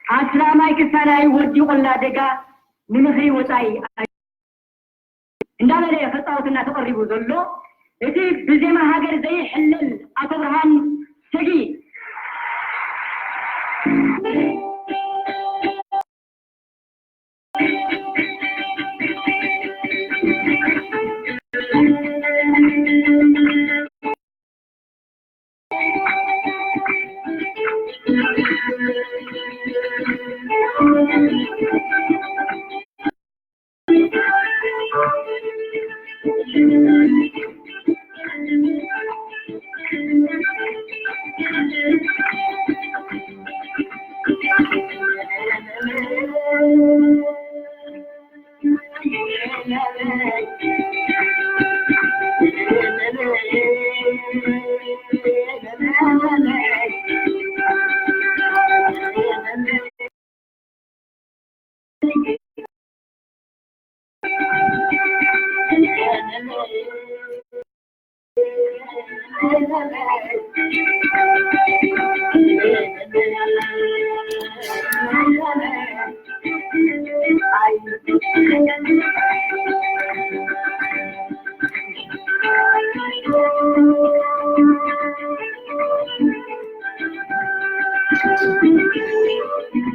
ኣስላማይ ክሳዳይ ወዲቑላ ደጋ ንምኽሪ ወጻኢ እንዳበለ ከጻወትና ተቐሪቡ ዘሎ እቲ ብዜማ ሃገር ዘይሕለል ኣቶ ብርሃን ሰጊ።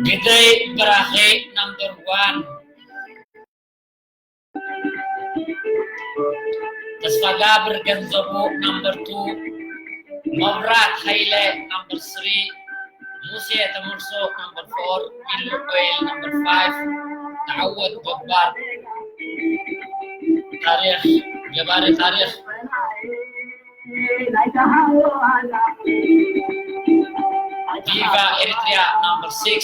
ግደይ ብራኸ number one። ተስፋጋብር ገንዘቡ number two። መብራት ሃይለ number three። ሙሴ ተመልሶ number four። ኢሉ ኮይል number five። ተዓወት ገባር ታሪኽ ገባሪ ታሪኽ። Viva Eritrea number six.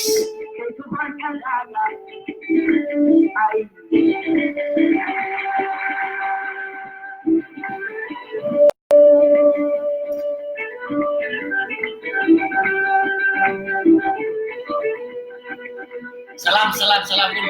ሰላም ሰላም ሰላም ኩሉ።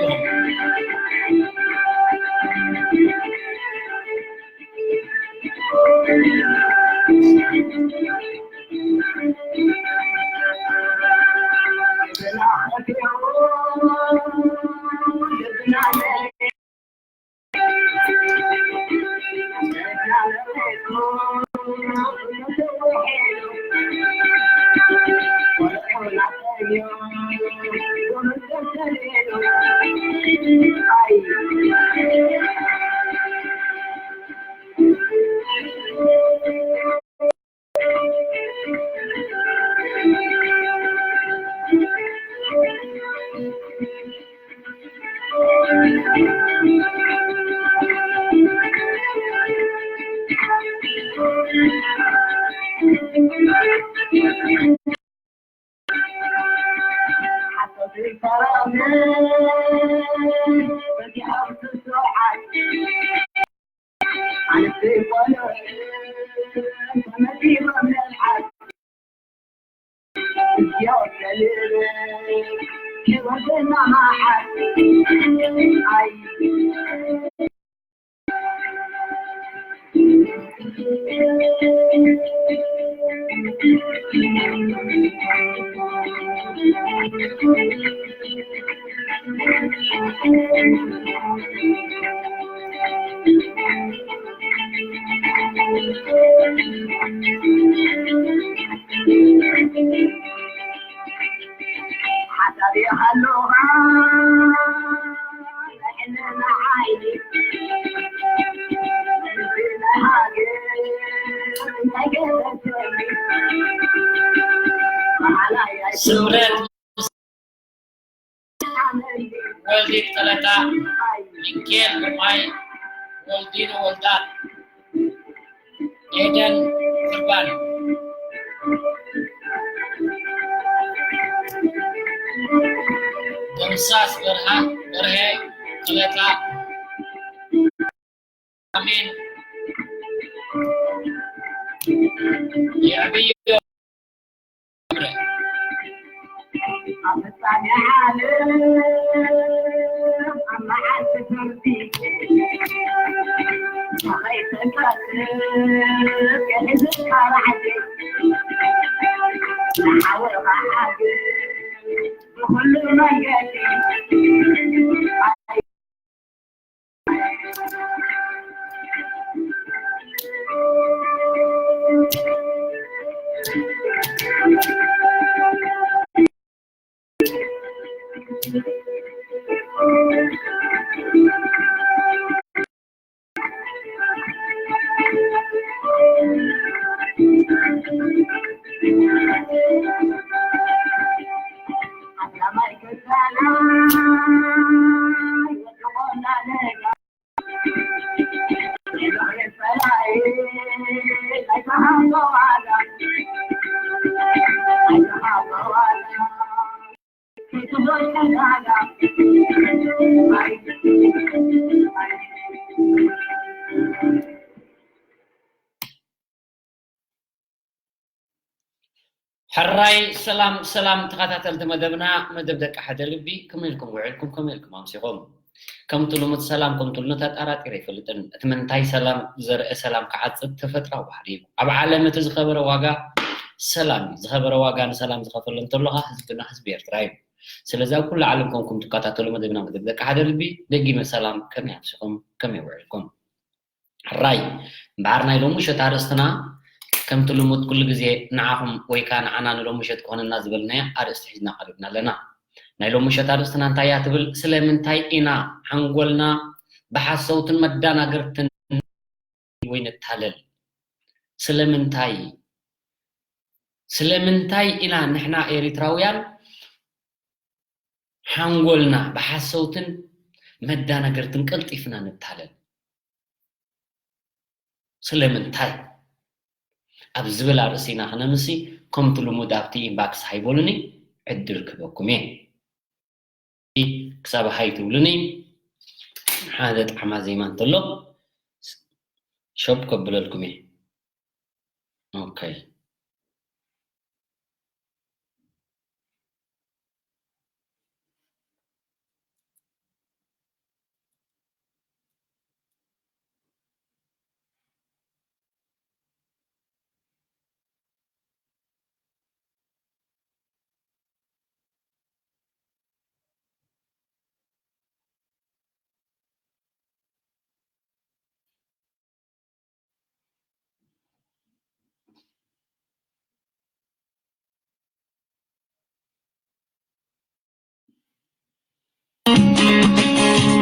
ስምረት ወልዲ ጠለታ፣ ሚካኤል ግርማይ፣ ወልዲኖ ወልዳ፣ ኤደን ቁርባን፣ ደምሳስ በርሃ፣ በርሄ ጠለታ፣ ኣሜን። የዕብዮ ኩሉ መንገዲ ሕራይ ሰላም ሰላም ተኸታተልቲ መደብና፣ መደብ ደቂ ሓደ ልቢ፣ ከመይ ኢልኩም ውዒልኩም፣ ከመይ ኢልኩም ኣምሲኹም? ከምቲ ልሙድ ሰላም ከምቲ ልሙድ ኣጣራጢረ ኣይፈልጥን። እቲ ምንታይ ሰላም ዘርኢ ሰላም ክዓጽድ ተፈጥራዊ ባህሪ እዩ። ኣብ ዓለም እቲ ዝኸበረ ዋጋ ሰላም እዩ። ዝኸበረ ዋጋ ንሰላም ዝኸፈለ እንተሎኻ ህዝብና ህዝቢ ኤርትራ እዩ። ስለዚ ኣብ ኩሉ ዓለም ኮንኩም ትከታተሉ መደብና መደብ ደቂ ሓደ ልቢ ደጊመ ሰላም፣ ከመይ ኣምሲኹም፣ ከመይ ውዒልኩም? ሕራይ እምበኣር ናይ ሎሚ ምሸት ኣርእስትና ከምቲ ልሙድ ኩሉ ግዜ ንዓኹም ወይ ከኣ ንዓና ንሎሚ ምሸት ክኾነና ዝበልናዮ ኣርእስቲ ሒዝና ቀሪብና ኣለና። ናይ ሎሚ ምሸት ኣርእስትና እንታይ እያ ትብል? ስለምንታይ ኢና ሓንጎልና ብሓሰውትን መዳናገርትን ወይ ንታለል? ስለምንታይ? ስለምንታይ ኢና ንሕና ኤሪትራውያን ሓንጎልና ብሓሰውትን መዳናገርትን ቀልጢፍና ንታለል? ስለምንታይ? ኣብ ዝብል ኣርእስቲ ኢና ክነምሲ፣ ከምቲ ልሙድ ኣብቲ ኢንባክስ ሃይበሉኒ፣ ዕድል ክበኩም እየ። ክሳብ ሃይ ትብሉኒ፣ ሓደ ጣዕማ ዜማ እንተሎ፣ ሸብ ከብለልኩም እየ። ኦኬ።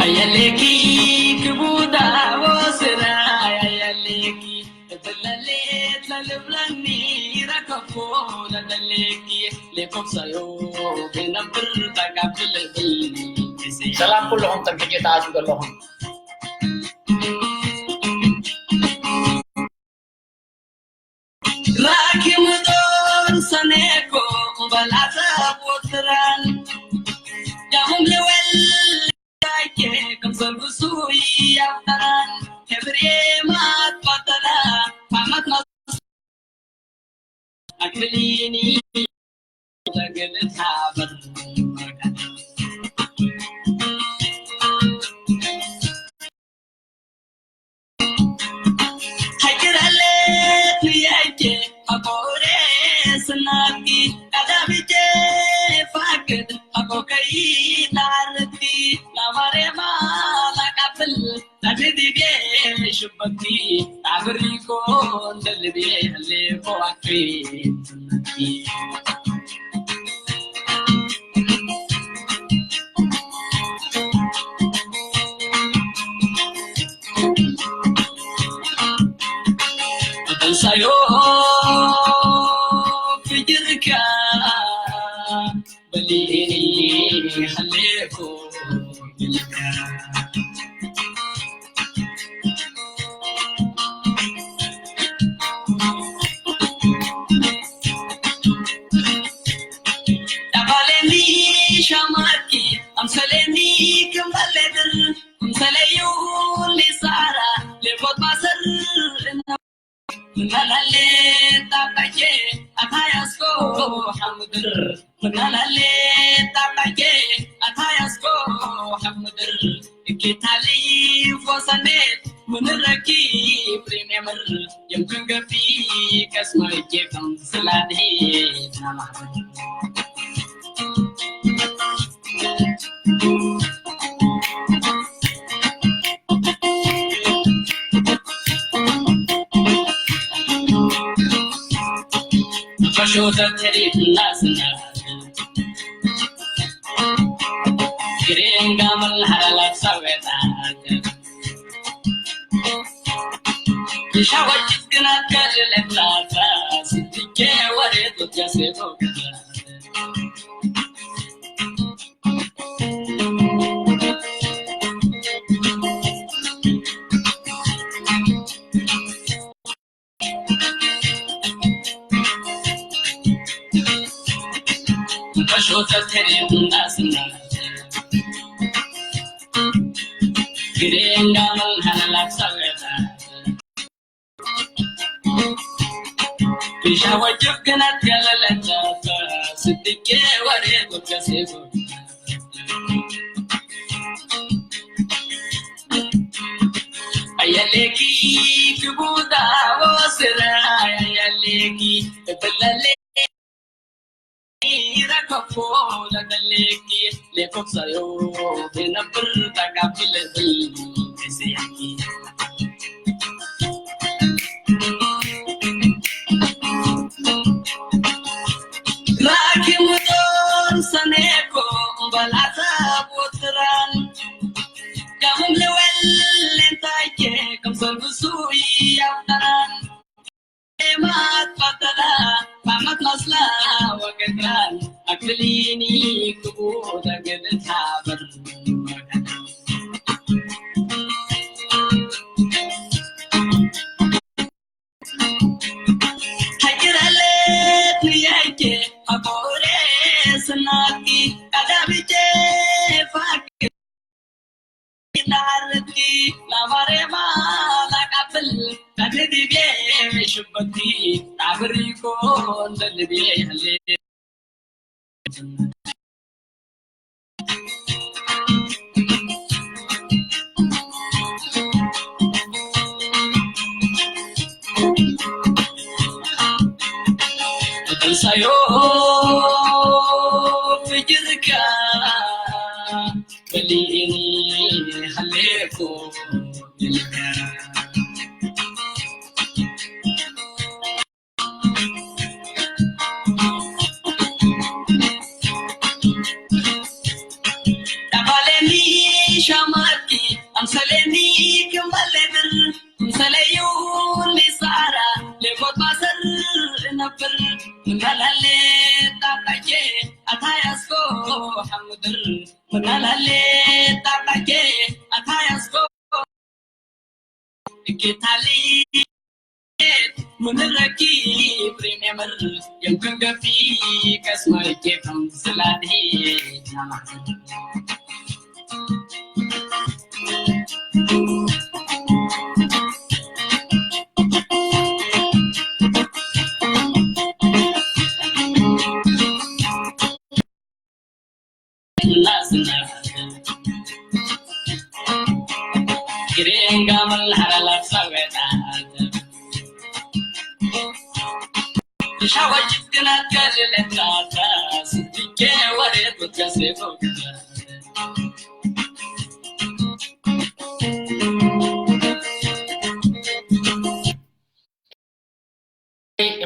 ኣየሌኪ ክቡዳ ወስራ ኣየሌኪ እትለሌት ለልብለኒ ረከቦ ለደሌኪ ሌኮምሳዮ ቤነብር ተቃብልብል ሰላም ኩልኹም ከም ሕጂ ተኣትዩ ዘለኹም። ራኪም ዶር ሰኔኮ በላተ ቦትራን ያሁም ልወል ዳይኬ ከም ሰልብሱ ያፍታን ሕብሬ ማት ባተላ ማማት ማስ ኣክሊኒ ሹተት ሕዲትና ስናት ግሬን ጋመል ሓላላት ሳዌጣት ሻወጭት ግናት ከልለታታ ስድኬ ወሬ ቶትያሴቶ Ayaleki kibuda osira ayaleki belale ira kapo la daleki le kopsayo benabr takapil bil siyaki. Rakim don saneko balata botran. Kamum lewel lentake kamsal busu yaftaran. Emat patala pamat masla waketran. Aklini kubu dagel tabar. Hajirale tuyake abore sanaki kadabije fake narti la marema la kapil kadidi be shubati tabriko ndalbi hale. Sayo fijirka bali ini haleko. Tabaleni shamaki amsaleni kimbalebir amsaleyu lisara lebot basar nabir. Mgalale tataje atayasko hamdur. Mgalale tataje atayasko. Kitali muniraki primemar yang kenggapi kasmai ketam seladi.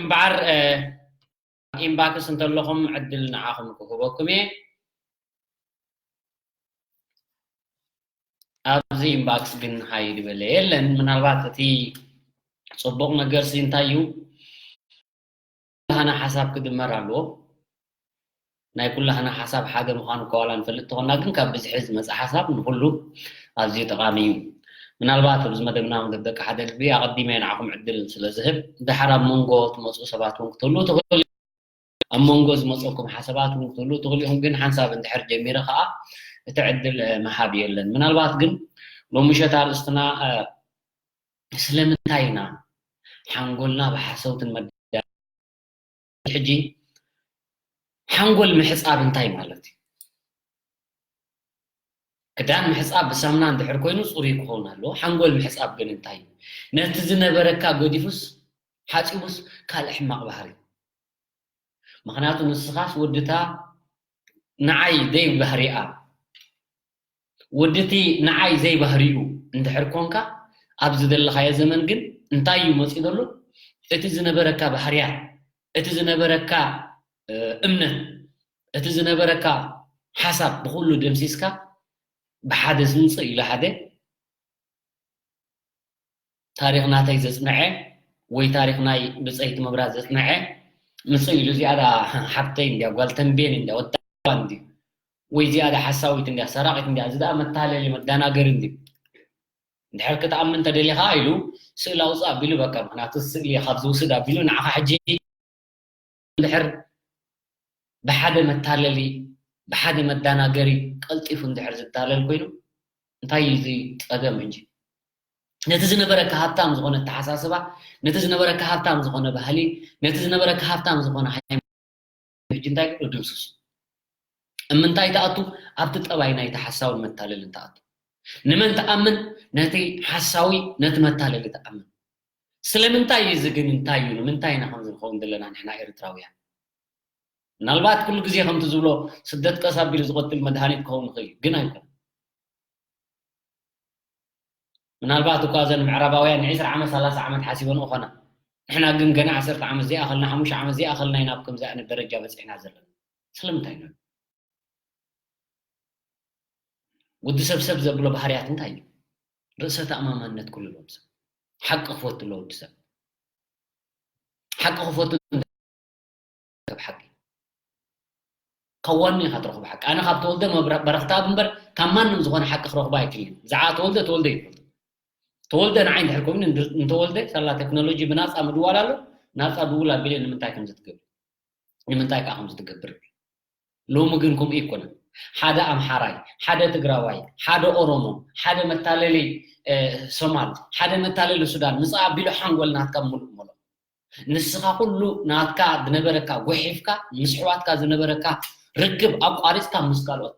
እምበኣር፣ እ፣ ኢንባክስ እንተለኹም ዕድል ንዓኹም ክህበኩም እየ። ኣብዚ ኢንባክስ ግን ሃይ ዝበለ የለን። ምናልባት እቲ ጽቡቕ ነገርሲ እንታይ እዩ? ኩላህና ሓሳብ ክድመር ኣለዎ። ናይ ኩላህና ሓሳብ ሓደ ምዃኑ እኳ ዋላ ንፈልጥ ተኾንና፣ ግን ካብ ብዝሒ ዝመጽእ ሓሳብ ንኹሉ ኣዝዩ ጠቓሚ እዩ። ምናልባት ኣብዚ መደብና መደብ ደቂ ሓደ ልቢ ኣቐዲመ ንዓኹም ዕድል ስለ ዝህብ፣ ድሓር ኣብ መንጎ ትመጽኡ ሰባት እውን ክትህልዉ ትኽእሉ። ኣብ መንጎ ዝመጸኩም ሓሳባት እውን ክትህልዉ ትኽእሉ ኢኹም፣ ግን ሓንሳብ እንድሕር ጀሚረ ኸኣ እቲ ዕድል፣ እ፣ ምሃብ የለን። ምናልባት ግን ሎሚ ምሸት ኣርእስትና፣ እ፣ ስለምንታይ ኢና ሓንጎልና ብሓሰውትን መዳ-፣ ሕጂ ሓንጎል ምሕጻብ እንታይ ማለት እዩ? ክዳን ምሕጻብ ብሳሙና እንድሕር ኮይኑ ጽሩይ ክኸውን ኣለዎ። ሓንጎል ምሕጻብ ግን እንታይ እዩ? ነቲ ዝነበረካ ገዲፉስ ሓጺቡስ ካልእ ሕማቕ ባህሪ። ምኽንያቱ ንስኻስ ወድታ ንዓይ ዘይባህሪኣ፣ ወድቲ ንዓይ ዘይባህሪኡ እንድሕር ኮንካ፣ ኣብዚ ዘለኻዮ ዘመን ግን እንታይ እዩ መጺኡ ዘሎ? እቲ ዝነበረካ ባህርያት እቲ ዝነበረካ እምነት፣ እቲ ዝነበረካ ሓሳብ ብኩሉ ደምሲስካ ብሓደ ዝምፅእ ኢሉ ሓደ ታሪኽ ናተይ ዘፅንዐ ወይ ታሪኽ ናይ ብፀይቲ መብራት ዘፅንዐ ምፅእ ኢሉ እዚኣ ዳ ሓብተይ እንዲያ ጓል ተንቤን እንዲያ ወዳባ እንዲ ወይ እዚኣ ዳ ሓሳዊት እንዲያ ሰራቂት እንዲያ እዚ ዳ መታለሊ መዳናገሪ እንዲ እንድሕር ክትኣምን ተደሊኻ ኢሉ ስእሊ ኣውፅእ ኣቢሉ በቃ ምክንያቱ ስእሊ ካብ ዝውስድ ኣቢሉ ንዓኻ ሕጂ እንድሕር ብሓደ መታለሊ ብሓደ መዳናገሪ ቀልጢፉ እንድሕር ዝታለል ኮይኑ እንታይ እዩ እዚ ፀገም ሕጂ ነቲ ዝነበረካ ሃብታም ዝኾነ ኣተሓሳስባ ነቲ ዝነበረካ ሃብታም ዝኾነ ባህሊ ነቲ ዝነበረካ ሃብታም ዝኾነ ሃይማኖት ሕጂ እንታይ ክብሎ ድምስሱ እምንታይ ትኣቱ ኣብቲ ጠባይ ናይቲ ሓሳዊ መታለሊ ትኣቱ ንመን ትኣምን ነቲ ሓሳዊ ነቲ መታለሊ ትኣምን ስለምንታይ እዩ እዚ ግን እንታይ እዩ ንምንታይ ኢና ከምዚ ንኸውን ዘለና ንሕና ኤርትራውያን ምናልባት ኩሉ ግዜ ከምቲ ዝብሎ ስደት ቀስ ኣቢሉ ዝቐትል መድሃኒት ክኸውን ይኽእል እዩ ግን ኣይኮነ ምናልባት እኳ እዘን ምዕራባውያን ንዒስራ ዓመት ሰላሳ ዓመት ሓሲበንኦ ኾና ንሕና ግን ገና ዓሰርተ ዓመት ዘይኣኸልና ሓሙሽተ ዓመት ዘይኣኸልና ኢና ኣብ ከምዚ ዓይነት ደረጃ በፂሕና ዘለና ስለምንታይ ነው ወዲ ሰብ ሰብ ዘብሎ ባህርያት እንታይ እዩ ርእሰ ተኣማማንነት ኩሉ ለዎም ሰብ ሓቂ ክፈቱ ኣሎ ወዲ ሰብ ሓቂ ክፈቱ ካብ ሓቂ ካብ ዋኑ ኢኻ ትረኽቡ ሓቂ ኣነ ካብ ተወልደ በረኽታ እምበር ካብ ማንም ዝኾነ ሓቂ ክረኽቡ ኣይክልን ብዛዕባ ተወልደ ተወልደ ይፈልጡ ተወልደ ንዓይ እንድሕር ኮይኑ እንተወልደ ሳላ ቴክኖሎጂ ብናፃ ምድዋል ኣሎ ናፃ ድውል ኣቢለ ንምንታይ ከም ዝትገብር ንምንታይ ከዓ ከም ዝትገብር ሎሚ ግን ከምኡ ኣይኮነን ሓደ ኣምሓራይ ሓደ ትግራዋይ ሓደ ኦሮሞ ሓደ መታለሊ ሶማል ሓደ መታለሊ ሱዳን ምፃ ኣቢሉ ሓንጎል ናትካ ሙሉእ መሎ ንስኻ ኩሉ ናትካ ዝነበረካ ጎሒፍካ ምስ ኣሕዋትካ ዝነበረካ ርክብ ኣቋሪፅካ ምስ ካልኦት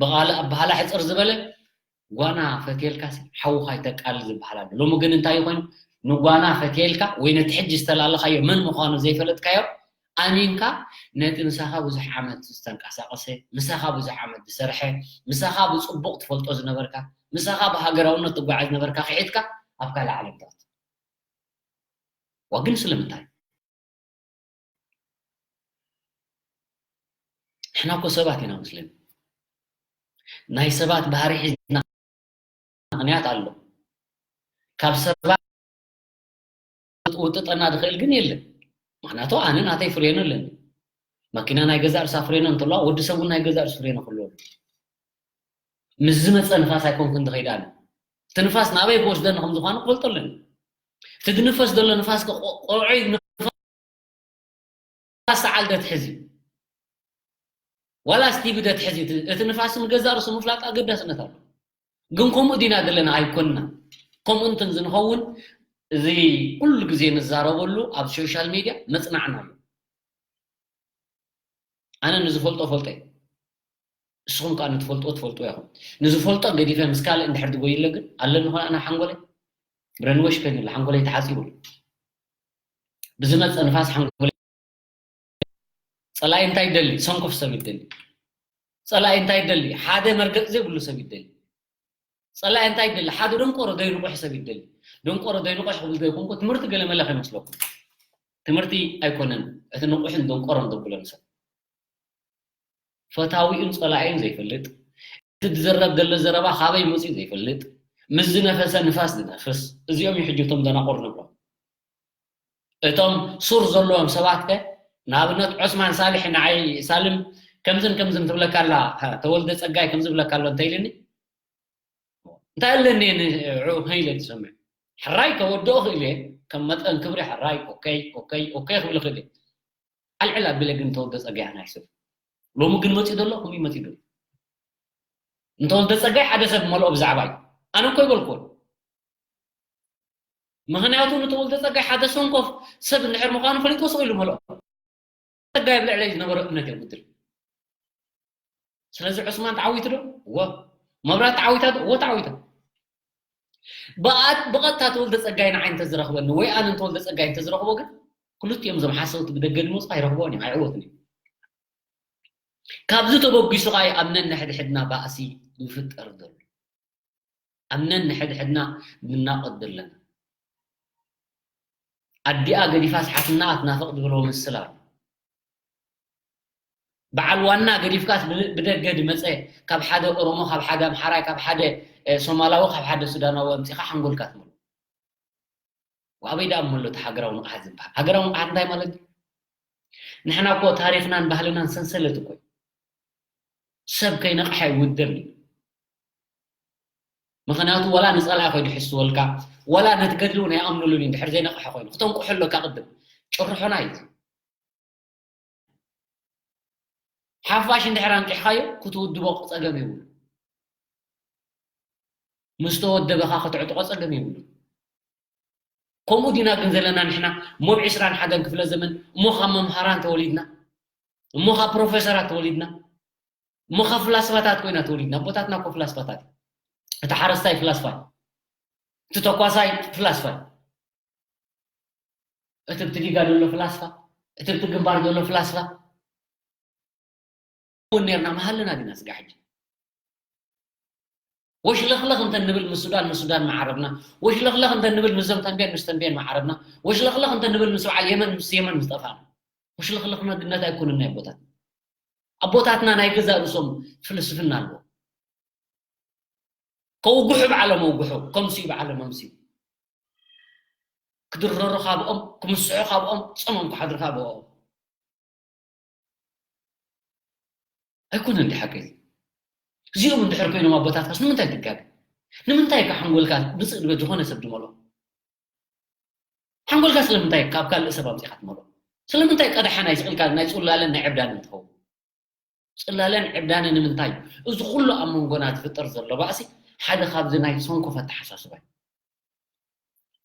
ብቓል ኣባሃላ ሕፅር ዝበለ ጓና ፈትየልካ ሓውኻ ይተቃል ዝበሃል ኣሎ ሎሚ ግን እንታይ ኮይኑ ንጓና ፈትየልካ ወይ ነቲ ሕጂ ዝተላለኻዮ መን ምዃኑ ዘይፈለጥካዮ ኣሚንካ ነቲ ምሳኻ ብዙሕ ዓመት ዝተንቀሳቐሰ ምሳኻ ብዙሕ ዓመት ዝሰርሐ ምሳኻ ብፅቡቕ ትፈልጦ ዝነበርካ ምሳኻ ብሃገራውነት ትጓዓዝ ዝነበርካ ክሒድካ ኣብ ካልእ ዓለም ትኣቱ ዋ ግን ስለምንታይ ንሕና እኮ ሰባት ኢና መስለኒ ናይ ሰባት ባህሪ ሒዝና ምክንያት ኣሎ ካብ ሰባት ውጥጠና ዝኽእል ግን የለን ምክንያቱ ኣነ ናተይ ፍሬኖ ኣለኒ መኪና ናይ ገዛእ ርሳ ፍሬኖ እንተለዋ ወዲ ሰብ እውን ናይ ገዛእ ርሱ ፍሬኖ ክህልዎ ምስ ዝመፀ ንፋስ ኣይኮንኩን ዝኸይድ ኣነ እቲ ንፋስ ናበይ ክወስደኒ ከም ዝኾነ ክፈልጦ ኣለኒ እቲ ዝንፈስ ዘሎ ንፋስ ቆልዑ ንፋስ ሰዓል ደትሕዚ ዋላ ስቲቪ ደትሕዚ እቲ ንፋስ ንገዛእ ርሱ ምፍላጥ ኣገዳስነት ኣሎ ግን ከምኡ ዲና ዘለና ኣይኮንና ከምኡ እንትን ዝንኸውን እዚ ኩሉ ግዜ ንዛረበሉ ኣብ ሶሻል ሚድያ መፅናዕና ኣሎ ኣነ ንዝፈልጦ ፈልጠ ንስኹም ከዓ ንትፈልጥዎ ትፈልጥዎ ኢኹም ንዝፈልጦ ገዲፈ ምስ ካልእ እንድሕር ዝጎይለ ግን ኣለኒ ኾነ ኣነ ሓንጎለይ ብረንወሽ ከይንለ ሓንጎለይ ተሓፂቡ ብዝመፀ ንፋስ ሓንጎለይ ፀላኢ እንታይ ይደሊ ሰንኮፍ ሰብ ይደሊ ፀላኢ እንታይ ይደሊ ሓደ መርገፂ ዘይብሉ ሰብ ይደሊ ፀላኢ እንታይ ይደሊ ሓደ ደንቆሮ ዘይንቑሕ ሰብ ይደሊ ደንቆሮ ዘይንቑሕ ክብል ዘይኮንኩ ትምህርቲ ገለመለ ከይመስለኩም ትምህርቲ ኣይኮነን እቲ ንቑሕን ደንቆሮን ዘብሎ ንሰብ ፈታዊኡን ጸላኢኡን ዘይፈልጥ፣ እቲ ዝዝረብ ዘሎ ዘረባ ካበይ መጺኡ ዘይፈልጥ፣ ምስ ዝነፈሰ ንፋስ ዝነፍስ፣ እዚኦም እዩ ሕጂ እቶም ደናቑር ንብሎም። እቶም ሱር ዘለዎም ሰባት ከ ንኣብነት ዑስማን ሳልሕ ንዓይ ሳልም ከምዝን ከምዝን ትብለካ ኣላ፣ ተወልደ ጸጋይ ከምዚ ይብለካ ኣሎ እንተ ኢልኒ እንታይ ኣለኒ ንዑ ከይለ ትሰምዕ ሕራይ ከወድኦ ክእል እየ ከም መጠን ክብሪ ሕራይ ኦከይ ኦከይ ኦከይ ክብል ክእል እየ ኣልዕል ኣቢለ ግን ተወልደ ጸጋይ ኣናሕስብ ሎሚ ግን መፂኡ ዘሎ ከምኡ መፂኡ ዘሎ እንተወልደ ጸጋይ ሓደ ሰብ መልኦ ብዛዕባይ ኣነ እኮ ይበልኩዎን ምኽንያቱ ንተወልደ ጸጋይ ሓደ ሰንኮፍ ሰብ እንድሕር ምዃኑ ፈሊጥዎ ስቕ ኢሉ መልኦ ጸጋይ ኣብ ልዕለይ ዝነበሮ እምነት የጉድል ስለዚ ዑስማን ተዓዊቱ ዶ እወ መብራት ተዓዊታ ዶ እወ ተዓዊታ ብቐጥታ ተወልደ ጸጋይ ንዓይ እንተዝረኽበኒ ወይ ኣነ ንተወልደ ጸጋይ እንተዝረኽቦ ግን ክልቲኦም እዞም ሓሰውቲ ብደገ ዝመፁ ኣይረኽቦን እዮም ኣይዕወትን እዮም ካብዚ ተበጊሱ ከዓ ኣብ ነንሕድሕድና ባእሲ ዝፍጠር ዘሎ ኣብ ነንሕድሕድና ንናቐድ ዘለና ኣዲኣ ገዲፋስ ሓትናኣ ትናፍቕ ዝብሎ ምስል ኣሎ። በዓል ዋና ገዲፍካስ ብ-፣ ብደገ ዝመጸ ካብ ሓደ ኦሮሞ፣ ካብ ሓደ ኣምሓራይ፣ ካብ ሓደ፣ እ፣ ሶማላዊ፣ ካብ ሓደ ሱዳናዊ ኣምጺኻ ሓንጎልካ ትመልኦ። ኣበይ ደኣ እሞ ኣሎ እቲ ሃገራዊ ንቕሓት ዝበሃል? ሃገራዊ ንቕሓት እንታይ ማለት እዩ? ንሕና እኮ ታሪኽናን ባህልናን ሰንሰለት እኮ እዩ። ሰብ ከይነቕሐ ኣይውደብን እዩ። ምኽንያቱ ወላ ንጸላኢ ኮይኑ ይሕስወልካ፣ ወላ ነቲ ገድሊ እውን ኣይኣምኑሉን እዩ፣ እንድሕር ዘይነቕሐ ኮይኑ። ክተንቅሖ ኣለካ ቅድም። ጭርሖና እዩ። ሓፋሽ እንድሕር ኣንቂሕካዮ ክትውድቦ ጸገም የብሉ። ምስ ተወደበኻ ክትዕጥቆ ጸገም የብሉ። ከምኡ ዲና ግን ዘለና ንሕና እሞ ብ ዕስራን ሓደን ክፍለ ዘመን እሞ ካብ መምሃራን ተወሊድና፣ እሞ ካብ ፕሮፌሰራት ተወሊድና፣ እሞ ካብ ፍላስፋታት ኮይና ተወሊድና። ኣቦታትና እኮ ፍላስፋታት እዩ። እቲ ሓረስታይ ፍላስፋ እዩ። እቲ ተኳሳይ ፍላስፋ እዩ። እቲ ብቲ ዲጋ ዘሎ ፍላስፋ፣ እቲ ብቲ ግንባር ዘሎ ፍላስፋ እውን ነርና መሃልና ዲና ስጋ ሕጂ። ወሽለኽለኽ እንተ ንብል ምስ ሱዳን፣ ምስ ሱዳን መዓረብና። ወሽለኽለኽ እንተ ንብል ምስዞም ተንቤን፣ ምስ ተንቤን መዓረብና። ወሽለኽለኽ እንተ ንብል ምስ በዓል የመን፣ ምስ የመን ምስ ጠፋና። ወሽለኽለኽ መግነት ኣይኮንን ናይ ኣቦታት። ኣቦታትና ናይ ገዛእ ርእሶም ፍልስፍና ኣለዎ። ከውግሑ በዓሎም ኣውግሑ፣ ከምስዩ በዓሎም ኣምስዩ። ክድረሩ ካብኦም፣ ክምስሑ ካብኦም፣ ጾሞም ክሓድሩ ካብኦም። ኣይኮነን ድዩ ሓቂ እዚ? እዚኦም እንድሕር ኮይኖም ኣቦታትካስ ንምንታይ ትጋገ? ንምንታይ ከ ሓንጎልካ ብጽእ ዝበል ዝኾነ ሰብ ዝመልኦ? ሓንጎልካ ስለምንታይ ካብ ካልእ ሰብ ኣምጺእካ ትመልኦ? ስለምንታይ ቀዳሓናይ ስቕ ኢልካ ናይ ጽላለን ናይ ዕብዳንን ትኸውን? ጽላለን ዕብዳንን ንምንታይ? እዚ ኩሉ ኣብ መንጎና ዝፍጠር ዘሎ ባእሲ ሓደ ካብዚ ናይ ሰንኮፍ ኣተሓሳስባ እዩ።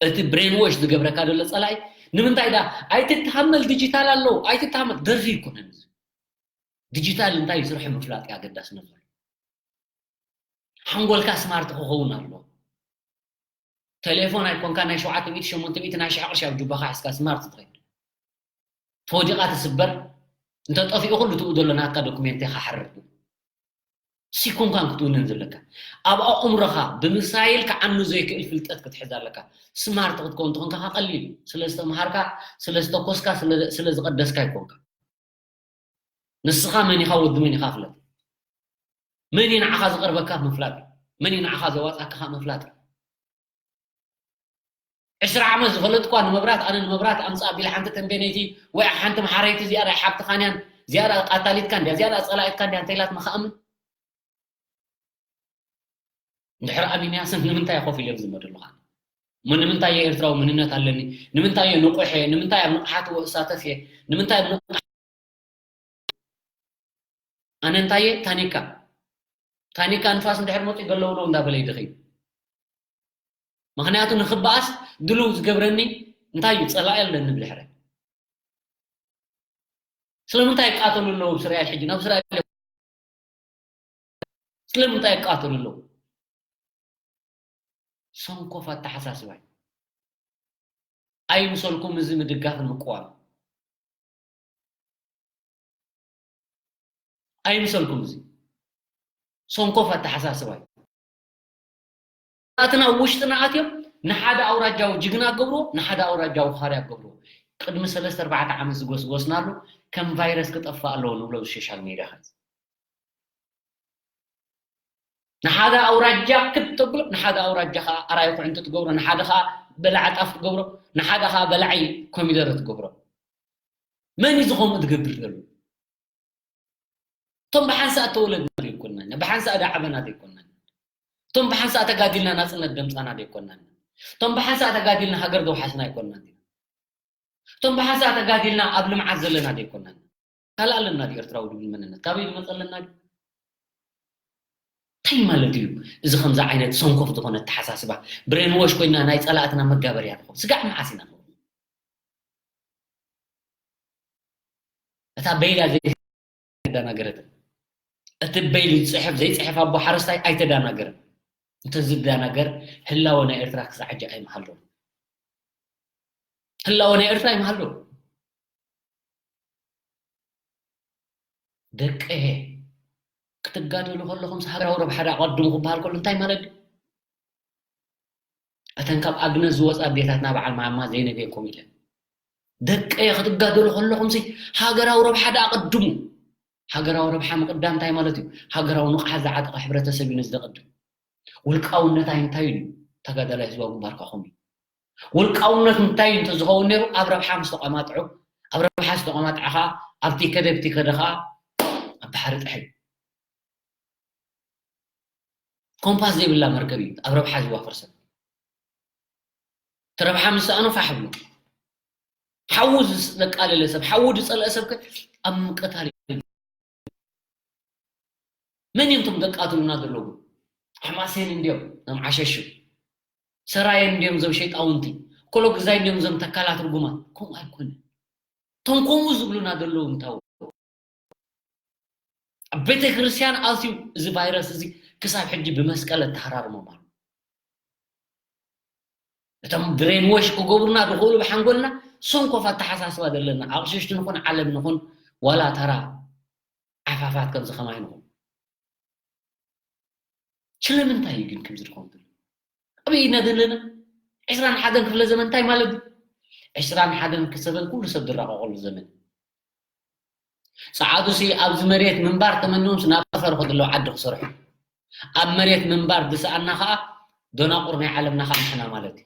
እቲ ብሬን ዎሽ ዝገብረካ ዘሎ ጸላኢ ንምንታይ ደኣ ኣይትተሃመል፣ ዲጂታል ኣለዉ፣ ኣይትተሃመል። ደርፊ ኣይኮነን እዚ። ዲጂታል እንታይ እዩ ስርሑ ምፍላጥ እዩ ኣገዳስነት ዘሎ። ሓንጎልካ ስማርት ክኸውን ኣለዎ። ቴሌፎን ኣይኮንካ ናይ ሸውዓተ ሚእቲ፣ ሸሞንተ ሚእቲ ናይ ሽሕ ቅርሺ ኣብ ጁባኻ ሒዝካ ስማርት ትኸይድ። ተወዲቓ ትስበር፣ እንተ ጠፊኡ ኩሉ ትኡ ዘሎ ናትካ ዶኩሜንት ኢኻ ሓርር። ሲኮንካን ክትውንን ዘለካ። ኣብ ኣእምሮኻ ብምሳይል ክዓኑ ዘይክእል ፍልጠት ክትሕዝ ኣለካ። ስማርት ክትከውን ተኾንካ ከኣ ቀሊል እዩ። ስለ ዝተምሃርካ፣ ስለ ዝተኮስካ፣ ስለ፣ ስለ ዝቐደስካ ኣይኮንካ። ንስኻ መን ኢኻ፣ ወዲ መን ኢኻ ፍለጥ። መን እዩ ንዓኻ ዝቐርበካ ምፍላጥ እዩ። መን እዩ ንዓኻ ዘዋጻካ ከኣ ምፍላጥ እዩ። ዕስራ ዓመት ዝፈለጥኳ ንመብራት፣ ኣነ ንመብራት ኣምጽእ ኣቢለ ሓንቲ ተንቤነይቲ ወይ ሓንቲ መሓረይቲ እዚኣ ናይ ሓብትኻን እያን፣ እዚኣ ደኣ ቃታሊትካ እንድያ፣ እዚኣ ደኣ ጸላኢትካ እንድያ እንተኢላትኒ ክኣምን? እንድሕር ኣሚነያስ ንምንታይ እየ ኮፍ ኢለ ዝመደሉ ከኣ? እሞ ንምንታይ እየ ኤርትራዊ መንነት ኣለኒ? ንምንታይ እየ ንቑሕ እየ? ንምንታይ ኣብ ንቕሓት እሳተፍ እየ? ንምንታይ ኣብ ንቕሓት ኣነ እንታይ እየ? ታኒካ። ታኒካ ንፋስ እንድሕር መፂኡ ገለውለው እንዳበለ ይድኺ። ምኽንያቱ ንኽበኣስ ድልው ዝገብረኒ እንታይ እዩ? ፀላኢ ኣለኒ ብድሕረ። ስለምንታይ ይቃተሉ ኣለዉ ኣብ እስራኤል ሕጂ? ናብ እስራኤል ስለምንታይ ይቃተሉ ኣለዉ? ሰንኮፍ ኣተሓሳስባ እዩ። ኣይምሰልኩም እዚ ምድጋፍን ምቅዋም። ኣይምሰልኩም እዚ ሰንኮፍ ኣተሓሳስባ እዩ። ኣትና ውሽጥና ኣትዮም ንሓደ ኣውራጃዊ ጅግና ገብርዎ፣ ንሓደ ኣውራጃዊ ሃርያ ገብርዎ። ቅድሚ ሰለስተ ኣርባዕተ ዓመት ዝጎስጎስናሉ ከም ቫይረስ ክጠፍእ ኣለዎ ንብሎ ብሶሻል ሜድያ ኸዚ። ንሓደ ኣውራጃ ክብ ተብሎ፣ ንሓደ ኣውራጃ ኸኣ ኣራይ ኩዕንቲ ትገብሮ፣ ንሓደ ኸኣ በላዕ ጣፍ ትገብሮ፣ ንሓደ ኸኣ በላዒ ኮሚደረ ትገብሮ። መን እዩ እዚ ከምኡ ዝገብር ዘሎ? እቶም ብሓንሳእ እተወለድና ዘይኮናን፣ ብሓንሳእ ዝዓበና ዘይኮናን፣ እቶም ብሓንሳእ ተጋዲልና ናጽነት ደምጻና ዘይኮናን፣ እቶም ብሓንሳእ ተጋዲልና ሃገር ዘውሓስና ኣይኮናን። እቶም ብሓንሳእ ተጋዲልና ኣብ ልምዓት ዘለና ዘይኮናን። ካልእ ኣለና ድዩ ኤርትራዊ ድብል መንነት? ካበይ ዝመጸ ኣለና ድዩ? እንታይ ማለት እዩ እዚ ከምዚ ዓይነት ሰንኮፍ ዝኾነ ኣተሓሳስባ? ብሬንዎሽ ኮይና ናይ ጸላእትና መጋበርያ ንኸውን። ስጋዕ መዓስ ኢና ንኸውን? እታ በይላ ዘይተደናገረትን። እቲ በይሉ ዝጽሕፍ ዘይጽሕፍ ኣቦ ሓረስታይ ኣይተደናገረን። እንተዝደናገር ህላወ ናይ ኤርትራ ክሳዕ ሕጂ ኣይምሃሎን። ህላወ ናይ ኤርትራ ኣይምሃሎን። ደቀየ ክትጋደሉ ከለኹምስ ሃገራዊ ረብሓ ደኣ ኣቐድሙ ክበሃል ከሎ እንታይ ማለት ድዩ? እተን ካብ ኣግነት ዝወጻ ኣዴታትና በዓል ማማ ዘይነገየኩም ኢለን። ደቀየ ክትጋደሉ ከለኹምሲ ሃገራዊ ረብሓ ደኣ ቅድሙ። ሃገራዊ ረብሓ ምቕዳም እንታይ ማለት እዩ? ሃገራዊ ንቕሓት ዝዓጠቐ ሕብረተሰብ እዩ ነዚ ዘቐድም። ውልቃውነት እንታይ እንታይ እዩ? ተጋዳላይ ህዝባዊ ግንባር ካኹም እዩ። ውልቃውነት እንታይ እዩ እንተዝኸውን ነይሩ ኣብ ረብሓ ምስ ተቐማጥዑ፣ ኣብ ረብሓ ዝተቐማጥዐ ኸዓ ኣብቲ ከደ ኣብቲ ከደ ኸዓ ኣብ ባሕሪ ጥሕል። ኮምፓስ ዘይብላ መርከብ እዩ ኣብ ረብሓ ዝዋፈር ሰብ። እቲ ረብሓ ምስ ሰኣኖ ፋሕ ብሎ። ሓዉ ዘቃለለ ሰብ፣ ሓዉ ዝጸልአ ሰብ ከ ኣብ ምቅታል እዩ። መን እዮም እቶም ዘቃትሉና ዘለዉ? ሓማሴን እንድዮም፣ እዞም ዓሸሹ። ሰራየን እንድዮም፣ እዞም ሸይጣውንቲ። ኮሎ ግዛይ እንድዮም፣ እዞም ተካላት ርጉማት። ከምኡ ኣይኮነን። እቶም ከምኡ ዝብሉና ዘለዉ እንታው? ኣብ ቤተ ክርስቲያን ኣትዩ እዚ ቫይረስ እዚ ክሳብ ሕጂ ብመስቀል ኣተሃራርሞም ኣሎ። እቶም ብሬን ዎሽ ክገብሩና ዝኽእሉ ብሓንጎልና ሰንኮፍ ኣተሓሳስባ ዘለና ኣቕሽሽቲ ንኹን ዓለም ንኹን ዋላ ተራ ዓፋፋት ከምዚ ከማይ ንኹን። ስለምንታይ እዩ ግን ከምዚ ዝኸውን ዘሎ? ኣበይ ኢና ዘለና? ዕስራን ሓደን ክፍለ ዘመን እንታይ ማለት እዩ? ዕስራን ሓደን ክፍለ ዘመን ኩሉ ሰብ ዝራቐቐሉ ዘመን። ጸዓዱሲ ኣብዚ መሬት ምንባር ተመንዮምስ ናብ ጠፈር ከድለዉ ዓዲ ክሰርሑ። ኣብ መሬት ምንባር ዝሰኣና ኸኣ ደናቑር ናይ ዓለምና ኸኣ ንሕና ማለት እዩ።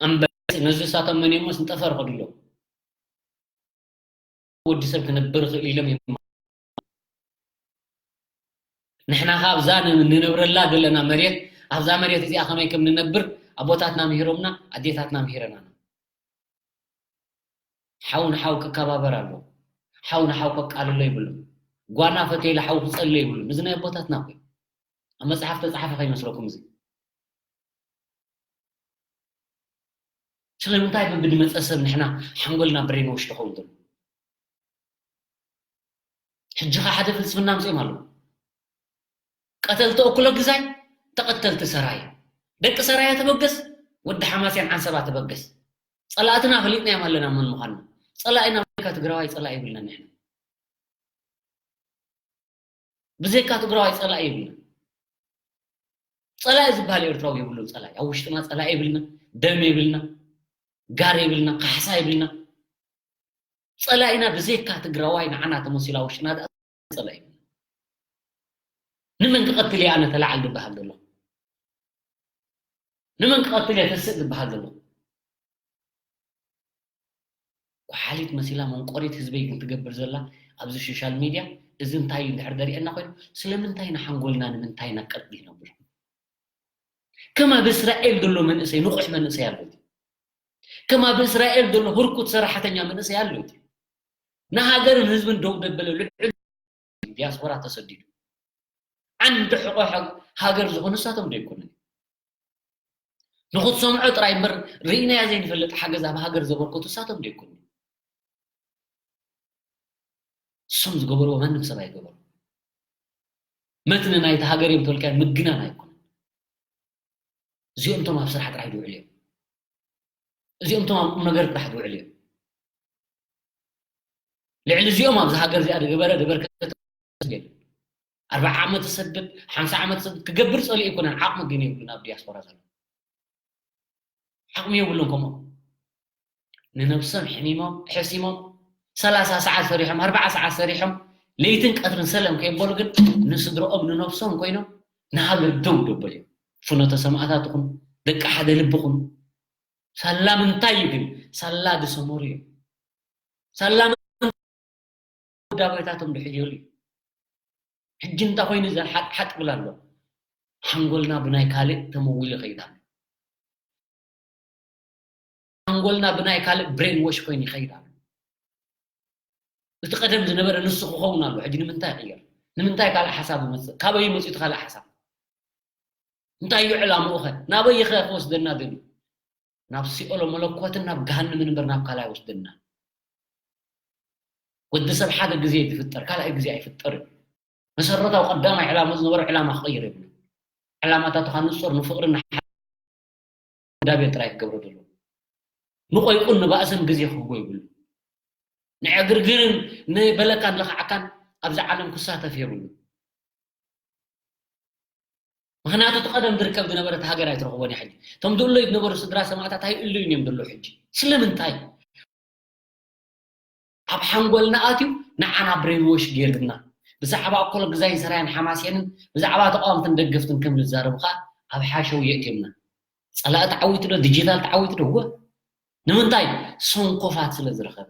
እምበር ነዚ እሳቶም መንዮምስ ንጠፈር ከድለዉ። ወዲ ሰብ ክነብር ይኽእል ኢሎም እዮም። ንሕና ኸኣ ኣብዛ ን-፣ ንነብረላ ዘለና መሬት፣ ኣብዛ መሬት እዚኣ ከመይ ከም ንነብር ኣቦታትና ምሂሮምና፣ ኣዴታትና ምሂረናና። ሓው ንሓው ክከባበር ኣለዎ። ሓው ንሓው ከቃልሎ የብሉን። ጓና ፈትየ ኢሉ ሓው ክጸሊ የብሉን። እዚ ናይ ኣቦታትና እኮ እዩ። ኣብ መጽሓፍ ተጻሓፈ ከይመስለኩም እዚ። ስለምንታይ ብዝመጸ ሰብ ንሕና ሓንጎልና ብሬን ዎሽ ትኸውን ዘሎ? ሕጂ ኸ ሓደ ፍልስፍና ኣምጺኦም ኣለዉ። ቀተልቲ እኩለ ግዛይ፣ ተቐተልቲ ሰራየ። ደቂ ሰራየ ተበገስ፣ ወዲ ሓማስያን ዓንሰባ ተበገስ። ጸላእትና ፈሊጥናዮም ኣለና መን ምዃንና። ጸላኢና ብዘይካ ትግራዋይ ጸላኢ የብልናን ንሕና። ብዘይካ ትግራዋይ ጸላኢ የብልናን። ጸላኢ ዝበሃል ኤርትራዊ የብሉን ጸላኢ። ኣብ ውሽጥና ጸላኢ የብልና፣ ደም የብልና፣ ጋር የብልና፣ ካሕሳ የብልና። ጸላኢና ብዘይካ ትግራዋይ ንዓና ተመሲሉ ኣብ ውሽጥና ደኣ ጸላኢ የብልና። ንመን ክቐትል እየ ኣነ ተላዓል ዝበሃል ዘሎ? ንመን ክቐትል እየ ተስእ ዝበሃል ዘሎ? ጓሓሊት መሲላ መንቆሪት ህዝበይ ግን ትገብር ዘላ ኣብዚ ሶሻል ሚድያ፣ እዚ እንታይ እዩ እንድሕር ደሪአና ኮይኑ፣ ስለምንታይ ንሓንጎልና ንምንታይ ኢና ቀጥ ይነብር? ከም ኣብ እስራኤል ዘሎ መንእሰይ ንቑሕ መንእሰይ ኣሎ እቲ። ከም ኣብ እስራኤል ዘሎ ህርኩት ሰራሕተኛ መንእሰይ ኣሎ እቲ። ንሃገርን ህዝብን ደው ደበለ ልዑል ዲያስፖራ ተሰዲዱ። ዓንዲ ሕቖ ሃ-፣ ሃገር ዝኾኑ ንሳቶም ዶ ኣይኮኑን? ንኽትሰምዖ ጥራይ እምበር ርኢናዮ ዘይንፈልጥ ሓገዝ ኣብ ሃገር ዘበርከቱ ንሳቶም ዶ ኣይኮኑን? እሶም ዝገበርዎ ማንም ሰብ ኣይገበሮ። መትኒ ናይቲ ሃገር እዮም ተልካዮ ምግናን ኣይኮነን። እዚኦም እቶም ኣብ ስራሕ ጥራይ ዝውዕሉ እዮም። እዚኦም እቶም ኣብ ቁም ነገር ጥራሕ ዝውዕሉ እዮም። ልዕሊ እዚኦም ኣብዚ ሃገር እዚኣ ዝገበረ ዘበርከተ የለን። ኣርብዓ ዓመት ዝሰድድ፣ ሓምሳ ዓመት ዝሰድድ ክገብር ጸሊኡ ኣይኮነን፣ ዓቕሚ ግን የብሉን ኣብ ዲያስፖራ ዘሎ። ዓቕሚ የብሉን ከምኡ። ንነብሶም ሕሚሞም፣ ሕሲሞም፣ ሰላሳ ሰዓት ሰሪሖም፣ ኣርብዓ ሰዓት ሰሪሖም፣ ለይትን ቀትርን ሰለም ከይበሉ ግን ንስድርኦም ንነብሶም ኮይኖም ንሃገር ደው ደበሉ እዮም። ፍኖተ ሰማእታት ይኹን፣ ደቂ ሓደ ልቢ ይኹን፣ ሳላ ምንታይ እዩ ግን? ሳላ ድሰመሩ እዮም። ሳላ ወዳቤታቶም ድሕየሉ እዩ። ሕጂ እንታይ ኮይኑ ዘን ሓጥ ሓጥ ብላ ኣሎ? ሓንጎልና ብናይ ካልእ ተመዊሉ ይኸይድ ኣሎ። ሓንጎልና ብናይ ካልእ ብሬን ዎሽ ኮይኑ ይኸይድ ኣሎ። እቲ ቀደም ዝነበረ ንሱ ክኸውን ኣሎ። ሕጂ ንምንታይ ይቕየር? ንምንታይ ካልእ ሓሳብ ይመጽእ? ካበይ መጺኡ እቲ ካልእ ሓሳብ? እንታይ እዩ ዕላምኡ ኸ? ናበይ ኸ ክወስደና ደልዩ? ናብ ሲኦል መለኮትን ናብ ገሃነምን እምበር ናብ ካልእ ኣይወስደናን። ወዲ ሰብ ሓደ ግዜ እዩ ዝፍጠር፣ ካልኣይ ግዜ ኣይፍጠርን። መሰረታዊ ቀዳማይ ዕላማ ዝነበሮ ዕላማ ክቕይር የብሉን። ዕላማታትኻ ንጹር፣ ንፍቕርን ንሓ-፣ ዳቤት ጥራይ ክገብሮ ዘለዎ። ንቆይቁን ንባእስን ግዜ ክህቦ የብሉን። ንዕግርግርን ንበለካን ለኽዓካን ኣብዚ ዓለም ክሳተፍ የብሉን። ምኽንያቱ እቲ ቀደም ዝርከብ ዝነበረት ሃገር ኣይትረኽቦን እያ ሕጂ። እቶም ዝእለዩ ዝነበሩ ስድራ ሰማእታት ኣይእለዩን እዮም ዘለዉ ሕጂ። ስለምንታይ? ኣብ ሓንጎልና ኣትዩ ንዓና ብሬንዎሽ ገይርና። ብዛዕባ እኮሎ ግዛይን ሰራያን ሓማሴንን ብዛዕባ ተቃወምትን ደገፍትን ከም ንዛረቡ ከዓ ኣብ ሓሸው የእትዮምና። ጸላኢ ተዓዊቱ ዶ ዲጂታል ተዓዊቱ ዶ እወ። ንምንታይ? ሰንኮፋት ስለ ዝረኸበ፣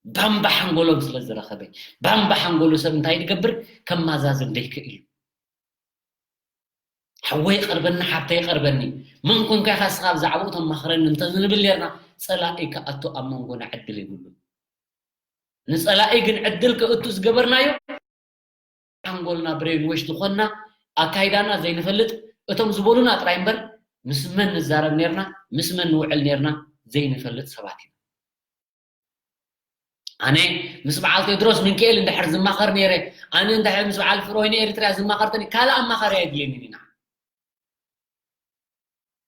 ባምባ ሓንጎሎም ስለ ዝረኸበ። ባምባ ሓንጎሉ ሰብ እንታይ ዝገብር? ከማዛዝን ደይክእል እዩ። ሓወይ ቀርበኒ፣ ሓብተይ ቀርበኒ፣ መን ኮንካ ኢኻ እስኻ ብዛዕባኡ ተማኽረኒ እንተዝንብል ኔርና፣ ጸላኢ ክኣቱ ኣብ መንጎና ዕድል የብሉን። ንጸላኢ ግን ዕድል ክእቱ ዝገበርናዮ ሓንጎልና ብሬንወሽ ዝኾንና፣ ኣካይዳና ዘይንፈልጥ፣ እቶም ዝበሉና ጥራይ እምበር ምስ መን ንዛረብ ኔርና፣ ምስ መን ንውዕል ኔርና ዘይንፈልጥ ሰባት ኢና። ኣነ ምስ በዓል ቴድሮስ ምንክኤል እንድሕር ዝማኸር ነይረ፣ ኣነ እንድሕር ምስ በዓል ፍሮይ ንኤሪትርያ ዝማኸርተኒ ካልእ ኣማኻሪ ኣይድልየንን ኢና።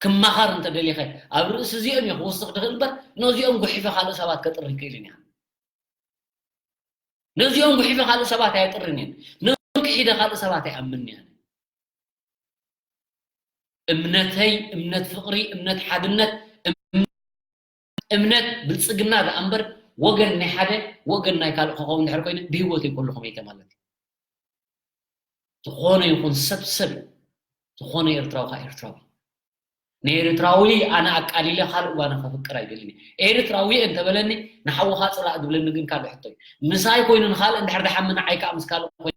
ክማኸር እንተደሊኸ ኣብ ርእሲ እዚኦም እየ ክወስኽ ድኽእል እምበር ነዚኦም ጉሒፈ ካልእ ሰባት ከጥሪ ክእል እያ። ነዚኦም ጉሒፈ ካልእ ሰባት ኣየጥርን እየን። ነዚኦም ክሒደ ካልእ ሰባት ኣይኣምን እየ። እምነተይ እምነት ፍቕሪ፣ እምነት ሓድነት፣ እምነት ብልጽግና ደኣ እምበር ወገን ናይ ሓደ ወገን ናይ ካልእ ክኸውን ድሕር ኮይኑ ብህይወተይ ከለኹ መይተ ማለት እዩ። ዝኾነ ይኹን ሰብ ሰብ እዩ። ዝኾነ ኤርትራዊ ከዓ ኤርትራዊ። ንኤርትራዊ ኣነ ኣቃሊለ ካልእ ጓና ከፍቅር ኣይደልን እየ። ኤርትራዊ እየ እንተበለኒ ንሓውኻ ጽላእ ዝብለኒ ግን ካልእ ሕቶ እዩ። ምሳይ ኮይኑ ንኻልእ እንድሕር ደሓሚ ንዓይ ከዓ ምስ ካልእ ኮይኑ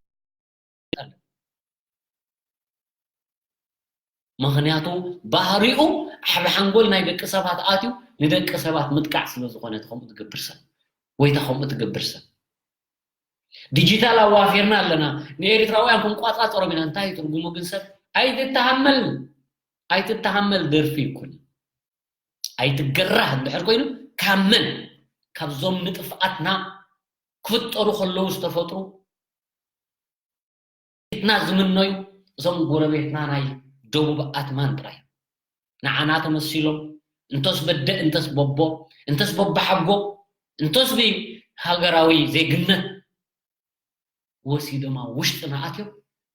ምኽንያቱ ባህሪኡ ኣብ ሓንጎል ናይ ደቂ ሰባት ኣትዩ ንደቂ ሰባት ምጥቃዕ ስለ ዝኾነ እቲ ከምኡ ትገብር ሰብ ወይ እታ ከምኡ ትገብር ሰብ። ዲጂታል ኣዋፊርና ኣለና፣ ንኤሪትራውያን ክንቋጻጸሮም ኢና። እንታይ እዩ ትርጉሙ ግን ሰብ ኣይትተሃመል ኣይትተሃመል ደርፊ ይኩን ኣይትገራህ እንድሕር ኮይኑ ካብ መን ካብዞም ንጥፍኣትና ክፍጠሩ ከለዉ ዝተፈጥሩ ፊትና ዝምነዩ እዞም ጎረቤትና ናይ ደቡብ ኣትማን ጥራይ ንዓና ተመሲሎም እንተስ በደ እንተስ በቦ እንተስ በባሓጎ እንተስ ብሃገራዊ ዜግነት ወሲዶም ኣብ ውሽጥና ኣትዮም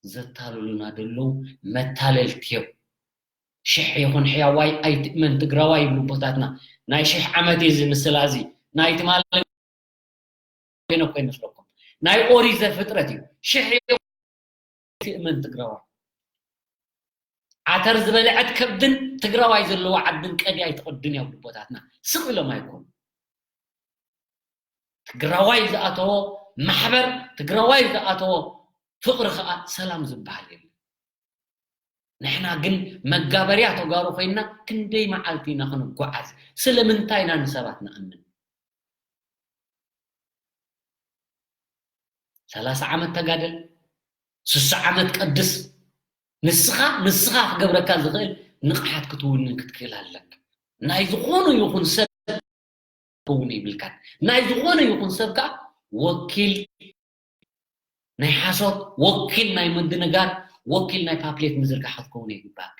ዘታልሉና ዘለዉ መታለልቲ እዮም። ሽሕ ይኹን ሕያዋይ ኣይትእመን ትግራዋይ ይብሉ ኣቦታትና። ናይ ሽሕ ዓመት እዩ እዚ ምስላ እዚ ናይ ትማሊ ሄኖክ ይመስለኩም። ናይ ኦሪት ዘፍጥረት እዩ። ሽሕ ትእመን ትግራዋይ። ዓተር ዝበልዐት ከብድን ትግራዋይ ዘለዎ ዓድን ቀድያ ኣይትቐድን እዮም ኣቦታትና። ስቕ ኢሎም ኣይኮኑ። ትግራዋይ ዝኣተዎ ማሕበር፣ ትግራዋይ ዝኣተዎ ፍቕሪ ከዓ ሰላም ዝበሃል የለን። ንሕና ግን መጋበርያ ተጋሩ ኮይንና ክንደይ መዓልቲ ኢና ክንጓዓዝ? ስለምንታይ ኢና ንሰባት ንኣምን? ሰላሳ ዓመት ተጋደል፣ ስሳ ዓመት ቀድስ፣ ንስኻ ንስኻ ክገብረካ ዝኽእል ንቕሓት ክትውንን ክትክእል ኣለካ። ናይ ዝኾነ ይኹን ሰብ ክኸውን ይብልካን። ናይ ዝኾነ ይኹን ሰብ ከዓ ወኪል ናይ ሓሶት፣ ወኪል ናይ ምድንጋር፣ ወኪል ናይ ፓምፕሌት ምዝርጋሕ ክትከውን ይግባእካ።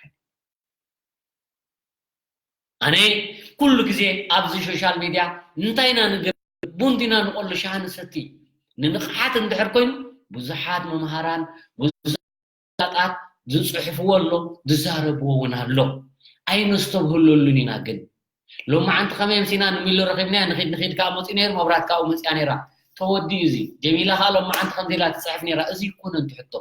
ኣነ ኩሉ ግዜ ኣብዚ ሶሻል ሚድያ እንታይ ኢና ንገብር፣ ቡን ዲና ንቆሉ፣ ሻሂ ንሰቲ፣ ንንቕሓት እንድሕር ኮይኑ ብዙሓት መምሃራን ብዙሓት ዝፅሕፍዎ ኣሎ፣ ዝዛረብዎ እውን ኣሎ። ኣይነስተብህለሉን ኢና ግን ሎማዓንቲ ከመይ ኣምሲና ንሚሎ ረኺብናያ ንኺድ ንኺድ ከዓ መፂኡ ነይሩ፣ መብራት ከዓ መፂኣ ነይራ። ተወዲኡ እዚ ጀሚላ ከዓ ሎማዓንቲ ከምዚ ኢላ ትፅሕፍ ነይራ። እዚ ይኮነ እንተሕቶ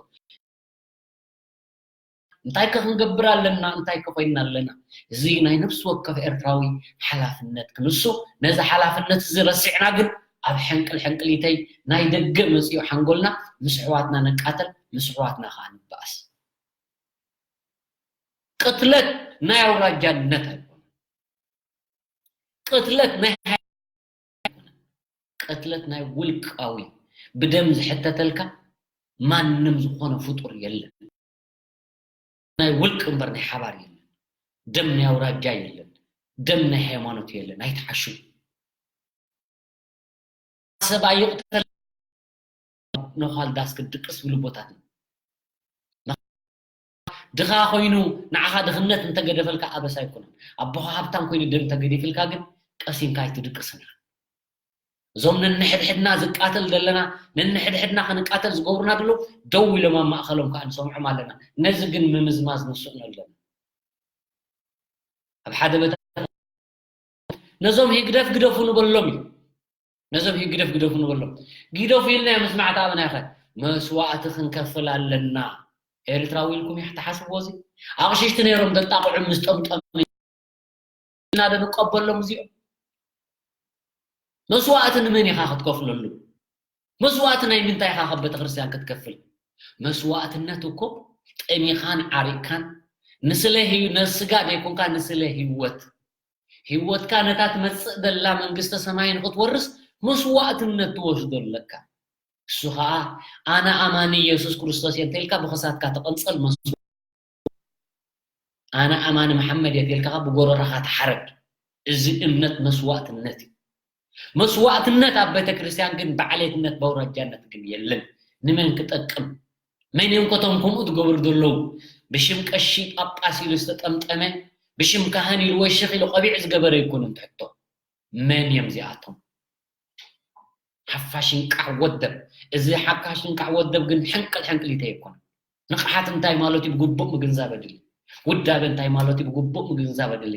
እንታይ ከ ክንገብር ኣለና? እንታይ ከ ኮይንና ኣለና? እዚ ናይ ነፍሲ ወከፍ ኤርትራዊ ሓላፍነት ክንሱ፣ ነዚ ሓላፍነት እዚ ረሲዕና ግን ኣብ ሕንቅል ሕንቅሊተይ ናይ ደገ መፂኡ ሓንጎልና ምስ ኣሕዋትና ንቃተል፣ ምስ ኣሕዋትና ከዓ ንበኣስ። ቅትለት ናይ ኣውራጃነት ኣይኮነን። ቅትለት ናይ ሃይ- ቅትለት ናይ ውልቃዊ ብደም ዝሕተተልካ ማንም ዝኾነ ፍጡር የለን። ናይ ውልቅ እምበር ናይ ሓባር የለን። ደም ናይ ኣውራጃ የለን። ደም ናይ ሃይማኖት የለን። ኣይትሓሹ። ሰብ ኣይቕተል ነዃል ዳስ ክድቅስ ዝብሉ ቦታት እዩ። ድኻ ኮይኑ ንዓኻ ድኽነት እንተገደፈልካ ኣበሳ ኣይኮነን። ኣቦኻ ሃብታም ኮይኑ ደም እንተገዲፍልካ ግን ቀሲንካ ኣይትድቅስን ኢኻ። እዞም ነንሕድሕድና ዝቃተል ዘለና ነንሕድሕድና ክንቃተል ዝገብሩና ዘለዉ ደው ኢሎም ኣብ ማእኸሎም ከዓ ንሰምዖም ኣለና። ነዚ ግን ምምዝማዝ ንስእኖ ኣለና። ኣብ ሓደ በታ ነዞም ህግደፍ ግደፉ ንበሎም እዩ። ነዞም ህዩ ግደፍ ግደፉ ንበሎም። ግደፉ ኢልና ምስማዕ ተኣበናይኸ መስዋእቲ ክንከፍል ኣለና። ኤርትራዊ ኢልኩም ኢኹም ትሓስብዎ እዚ? ኣቕሽሽቲ ነይሮም ዘጣቕዑ ምስ ጠምጠም ኢና ዶ ንቀበሎም እዚኦም? መስዋእቲ ንመን ኢኻ ክትከፍለሉ? መስዋእቲ ናይ ምንታይ ኢኻ ካብ ቤተክርስትያን ክትከፍል? መስዋእትነት እኮ ጠሚኻን ዓሪቕካን ንስለ ህዩ-፣ ነስጋ ዘይኮንካ ንስለ ህይወት፣ ህይወትካ ነታ ትመጽእ ዘላ መንግስተ ሰማይ ንኽትወርስ መስዋእትነት ትወስዶ ኣለካ። እሱ ኸኣ ኣነ ኣማኒ የሱስ ክርስቶስ እየ እንተኢልካ ብኸሳትካ ተቐንጸል መስዋእቲ። ኣነ ኣማኒ መሓመድ እየ ተልካ ብጎረሮኻ ተሓረድ። እዚ እምነት መስዋእትነት እዩ። መስዋእትነት ኣብ ቤተ ክርስቲያን ግን ብዓሌትነት በውራጃነት ግን የለን። ንመን ክጠቅም? መን እዮም ከቶም ከምኡ ዝገብሩ ዘለዉ? ብሽም ቀሺ ጳጳስ ኢሉ ዝተጠምጠመ፣ ብሽም ካህን ኢሉ ወይ ሽኽ ኢሉ ቆቢዕ ዝገበረ ይኮኑ እንትሕቶ። መን እዮም እዚኣቶም? ሓፋሽ እንቃዕ ወደብ። እዚ ሓፋሽ እንቃዕ ወደብ ግን ሕንቅል ሕንቅሊተ ኣይኮነን። ንቕሓት እንታይ ማለት እዩ ብግቡእ ምግንዛብ ኣድሊ። ውዳበ እንታይ ማለት እዩ ብግቡእ ምግንዛብ ኣድሊ።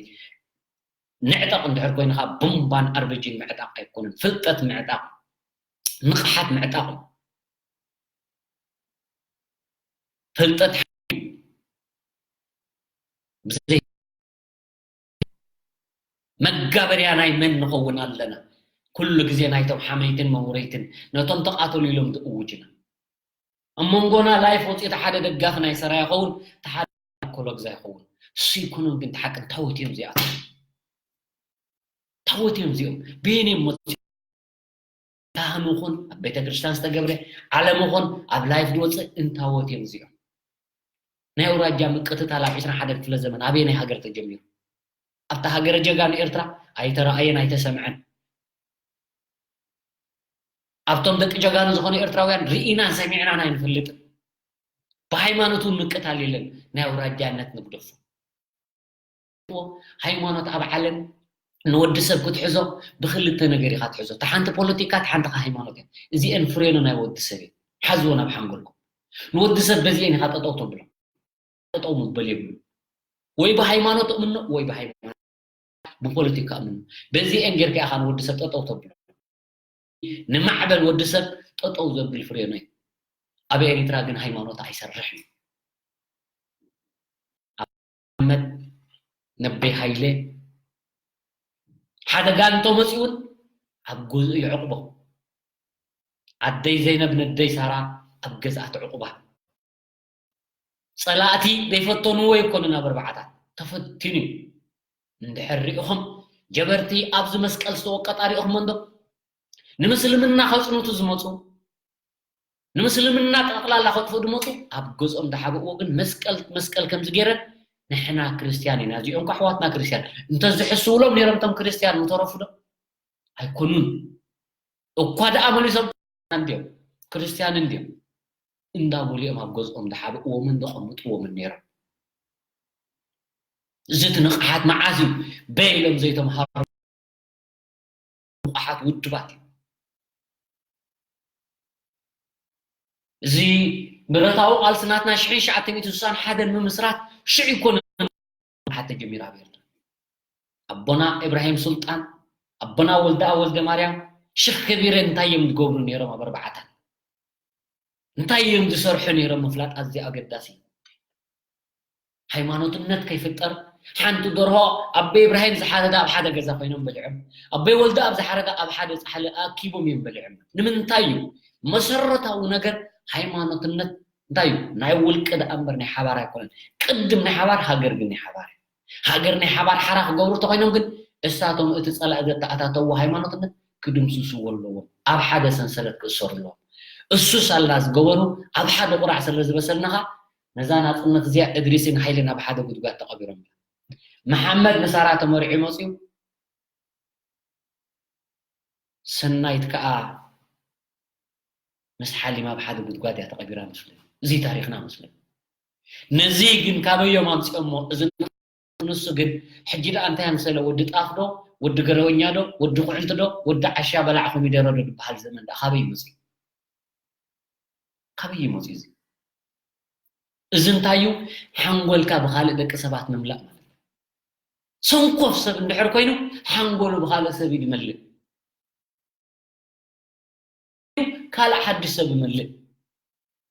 ንዕጠቕ እንድሕር ኮይንኻ ቡምባን ኣርበጂን ምዕጣቕ ኣይኮነን። ፍልጠት ምዕጣቕ፣ ንቕሓት ምዕጣቕ እዩ። ፍልጠት ሓይሊ እዩ። ብዘይ መጋበርያ ናይ መን ንኸውን ኣለና? ኩሉ ግዜ ናይቶም ሓመይትን መውረይትን፣ ነቶም ተቓተሉ ኢሎም ዝእውጅና። ኣብ መንጎና ላይፍ ወፂኡ እቲ ሓደ ደጋፊ ናይ ሰራያ ይኸውን፣ እቲ ሓደ ኮሎግዛ ይኸውን። እሱ ይኮኑን ግን ተሓቂ እንታወት እዮም እዚኣቶም? እንታወት እዮም እዚኦም? በየን እዮም መፂኦም? ታህሚ ይኹን ኣብ ቤተ ክርስቲያን ዝተገብረ፣ ዓለም ይኹን ኣብ ላይፍ ዝወፅእ እንታወት እዮም እዚኦም? ናይ ኣውራጃ ምቅትታል ኣብ ዕስራን ሓደን ክፍለ ዘመን ኣበየናይ ሃገር ተጀሚሩ? ኣብታ ሃገረ ጀጋኑ ኤርትራ ኣይተረኣየን ኣይተሰምዐን። ኣብቶም ደቂ ጀጋኑ ዝኾኑ ኤርትራውያን ርኢናን ሰሚዕናን ኣይንፈልጥን። ብሃይማኖት እውን ምቅታል የለን። ናይ ኣውራጃነት ንግደፎ። ሃይማኖት ኣብ ዓለም ንወዲ ሰብ ክትሕዞ ብክልተ ነገር ኢኻ ትሕዞ። እታ ሓንቲ ፖለቲካ፣ እታ ሓንቲ ሃይማኖት እያ። እዚአን ፍሬኖ ናይ ወዲ ሰብ እየን። ሓዝዎ ናብ ሓንጎልኩም። ንወዲ ሰብ በዚአን ኢኻ ጠጠው ተብሎ። ጠጠው ምበል የብሉ። ወይ ብሃይማኖት እምኖ ወይ ብሃይማኖት ብፖለቲካ እምኖ። በዚአን ጌርካ ኢኻ ንወዲ ሰብ ጠጠው ተብሎ። ንማዕበል ወዲ ሰብ ጠጠው ዘብል ፍሬኖ እዩ። ኣብ ኤሪትራ ግን ሃይማኖት ኣይሰርሕን እዩ። ኣሕመድ ነቤ ሃይለ ሓደጋ እንተመፂኡን ኣብ ገዝኡ ይዕቕቦ። ኣደይ ዘይነብ ነደይ ሳራ ኣብ ገዝኣ ትዕቑባ። ፀላእቲ ዘይፈተንዎ ኣይኮኑን ኣብ ኣርባዓታት ተፈቲኑ እዩ። እንድሕር ሪኢኹም ጀበርቲ ኣብዚ መስቀል ዝተወቀጣ ሪኢኹም እንዶ? ንምስልምና ከፅንቱ ዝመፁ፣ ንምስልምና ጠቕላላ ከጥፍኡ ዝመፁ ኣብ ገዝኦም ዝሓብእዎ ግን መስቀል መስቀል ከምዚ ገይረን ንሕና ክርስትያን ኢና፣ እዚኦም ኳ ኣሕዋትና ክርስትያን እንተዝሕስውሎም ነይሮም እቶም ክርስትያን ምተረፉ ዶ? ኣይኮኑን። እኳ ደኣ መሊሶም እንዲዮም ክርስትያን እንዲዮም እንዳበሉ እዮም ኣብ ገዝኦም ዝሓብእዎምን ዘቐምጥዎምን ነይሮም። እዚ እቲ ንቕሓት መዓስ እዩ በይ ኢሎም ዘይተምሃሩ ንቑሓት ውድባት እዩ። እዚ ብረታዊ ቃልሲ ናትና ሽሕን ትሽዓተ ሚእትን ስሳን ሓደን ምምስራት ሽዑ ይኮነ ንቕሓት ተጀሚራ ኣብ ኤርትራ። ኣቦና ኢብራሂም ሱልጣን፣ ኣቦና ወልደኣ ወልደ ማርያም ሽኽ ከቢረ እንታይ እዮም ዝገብሩ ነይሮም ኣብ ኣርባዓታት? እንታይ እዮም ዝሰርሑ ነይሮም ምፍላጥ ኣዝዩ ኣገዳሲ። ሃይማኖትነት ከይፍጠር ሓንቲ ደርሆ ኣቦይ ኢብራሂም ዝሓረዳ ኣብ ሓደ ገዛ ኮይኖም በሊዖም፣ ኣቦይ ወልደ ኣብ ዝሓረዳ ኣብ ሓደ ጻሕሊ ኣኪቦም እዮም በሊዖም። ንምንታይ እዩ? መሰረታዊ ነገር ሃይማኖትነት እንታይ እዩ? ናይ ውልቂ ደኣ እምበር ናይ ሓባር ኣይኮነን። ቅድም ናይ ሓባር ሃገር ግን ናይ ሓባር እያ። ሃገር ናይ ሓባር ሓራ ክገብሩ እንተኾይኖም ግን እሳቶም እቲ ጸላኢ ዘተኣታተውዎ ሃይማኖትነት ክድምስስዎ ኣለዎም። ኣብ ሓደ ሰንሰለት ክእሰሩ ኣለዎም። እሱ ሳላ ዝገበሩ ኣብ ሓደ ቁራዕ ስለ ዝበሰልናኻ ነዛ ናጽነት እዚኣ እድሪስን ሃይልን ኣብ ሓደ ጉድጓድ ተቐቢሮም። መሓመድ ንሳራ ተመሪዑ መጺኡ ሰናይት ከኣ ምስ ሓሊማ ኣብ ሓደ ጉድጓድ እያ ተቐቢራ መስለኒ። እዚ ታሪኽና መስለኒ። ነዚ ግን ካበዮም ኣምጺኦሞ? እዚ ንሱ ግን ሕጂ ደኣ እንታይ ኣምሰለ? ወዲ ጣፍ ዶ? ወዲ ገረወኛ ዶ? ወዲ ኩዕንቲ ዶ? ወዲ ዓሻ በላዕ ኮሚደረ ዶ ዝበሃል ዘመን ደኣ ካበይ መጺኡ? ካበይ መጺኡ እዚ? እዚ እንታይ እዩ? ሓንጎልካ ብኻልእ ደቂ ሰባት ምምላእ ማለት እዩ። ሰንኮፍ ሰብ እንድሕር ኮይኑ ሓንጎሉ ብኻልእ ሰብ እዩ ዝመልእ። ካልእ ሓድሽ ሰብ ይመልእ።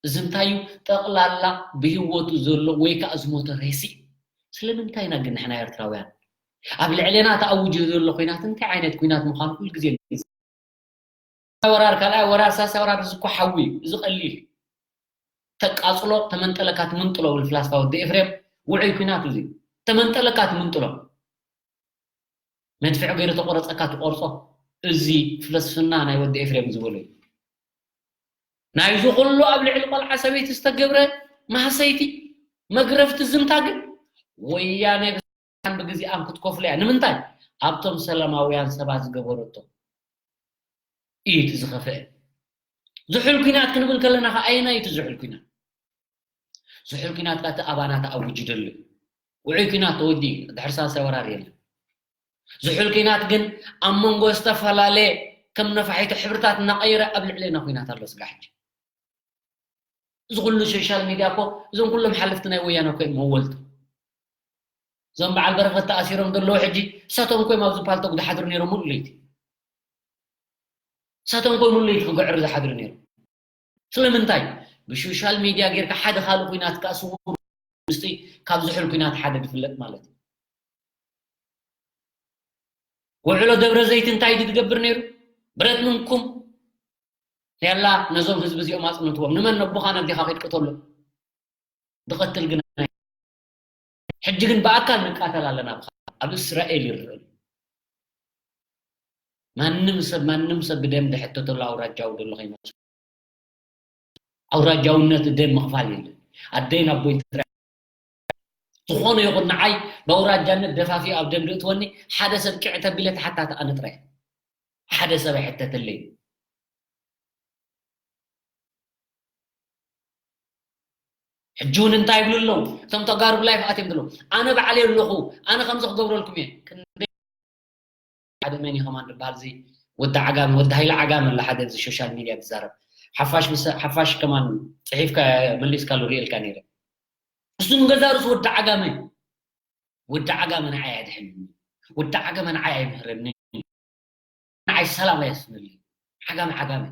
እዚ እንታይ እዩ? ጠቕላላ ብህይወቱ ዘሎ ወይ ከዓ ዝሞተ ሬሳ እዩ። ስለምንታይ ኢና ግን ንሕና ኤርትራውያን ኣብ ልዕሌና ተኣውጁ ዘሎ ኲናት እንታይ ዓይነት ኲናት ምዃኑ ኩሉ ግዜ ንግንዘብ። ወራር፣ ካልኣይ ወራር፣ ሳልሳይ ወራር፣ እዚ እኮ ሓዊ እዩ። እዚ ቀሊል እዩ። ተቃጽሎ፣ ተመንጠለካ ትምንጥሎ ይብል ፍላስፋ ወዲ ኤፍሬም። ውዑይ ኲናት እዚ ተመንጠለካ ትምንጥሎ። መድፍዕ ገይሩ ተቆረጸካ ትቆርጾ። እዚ ፍልስፍና ናይ ወዲ ኤፍሬም ዝበሎ እዩ። ናይዚ ኩሉ ኣብ ልዕሊ ቆልዓ ሰበይቲ ዝተገብረ ማህሰይቲ መግረፍቲ ዝምታ ግን ወያነ ብግዜኣን ክትከፍሎ እያ። ንምንታይ? ኣብቶም ሰላማውያን ሰባት ዝገበረቶ እዩ እቲ ዝኸፍአ። ዝሑል ኲናት ክንብል ከለና ኸዓ ኣየናይ እቲ ዝሑል ኲናት? ዝሑል ኲናት ከኣ እቲ ኣባና ተኣዊጁ ደሎ እዩ። ውዑይ ኲናት ተወዲኡ እዩ። ድሕሪ ሳልሳይ ወራር የለን። ዝሑል ኲናት ግን ኣብ መንጎ ዝተፈላለየ ከም ነፋሒቶ ሕብርታት እናቐየረ ኣብ ልዕሌና ኲናት ኣሎ ስጋዕ ሕጂ። እዚ ኩሉ ሶሻል ሚድያ እኮ እዞም ኩሎም ሓለፍቲ ናይ ወያነ እኮ እዮም መወልቱ። እዞም በዓል በረኸት ተኣሲሮም ዘለዉ ሕጂ እሳቶም እኮ እዮም ኣብዚ ፓልቶክ ዝሓድሩ ነይሮም ሙሉ ለይቲ። እሳቶም እኮ ሙሉ ለይቲ ክግዕሩ ዝሓድሩ ነይሮም። ስለምንታይ? ብሶሻል ሚድያ ጌርካ ሓደ ካልእ ኲናት ከኣ ስውር ምስጢ ካብ ዝሑል ኲናት ሓደ ዝፍለጥ ማለት እዩ። ውዕሎ ደብረ ዘይት እንታይ ድዩ ዝገብር ነይሩ? ብረት ምንኩም ያላ ነዞም ህዝቢ እዚኦም ኣጽንትዎም። ንመን ነቦኻ ነዴኻ ከይድ ቅተሎ። ዝቐትል ግን ኣይ-፣ ሕጂ ግን ብኣካል ንቃተል ኣለና። ብኻ-፣ ኣብ እስራኤል ይርአ። ማንም ሰብ፣ ማንም ሰብ ብደም ዝሕተተሉ ኣውራጃዊ ዘሎ ከይመስል። ኣውራጃውነት ደም ምኽፋል የለን። ኣደይን ኣቦይን ትግራይ ዝኾነ ይኹን ንዓይ ብኣውራጃነት ደፋፊኡ ኣብ ደም ድእትወኒ ሓደ ሰብ ቅዕ ተቢለ ተሓታቲ ኣነ ጥራይ። ሓደ ሰብ ኣይሕተተለይ። ሕጂ እውን እንታይ ይብሉ ኣለዉ? እቶም ተጋሩ ብላይፍ ኣትዮም ዘለዉ። ኣነ ባዕለይ ኣለኹ፣ ኣነ ከምዚ ክገብረልኩም እየ። ክንደይ ሓደ መን እዩ ከማን ዝበሃል እዚ ወዲ ዓጋመ፣ ወዲ ሃይለ ዓጋመ ኣሎ ሓደ ኣብዚ ሶሻል ሚድያ ዝዛረብ። ሓፋሽ ምስ-፣ ሓፋሽ ከማን ጽሒፍካ መሊስካሉ ርእየልካ ነይረ። እሱ ንገዛ ርእሱ ወዲ ዓጋመ እዩ። ወዲ ዓጋመ ንዓይ ኣድሕንኒ። ወዲ ዓጋመ ንዓይ ኣይምህረኒ። ንዓይ ሰላም ኣየስፍነለይ። ዓጋመ ዓጋመ።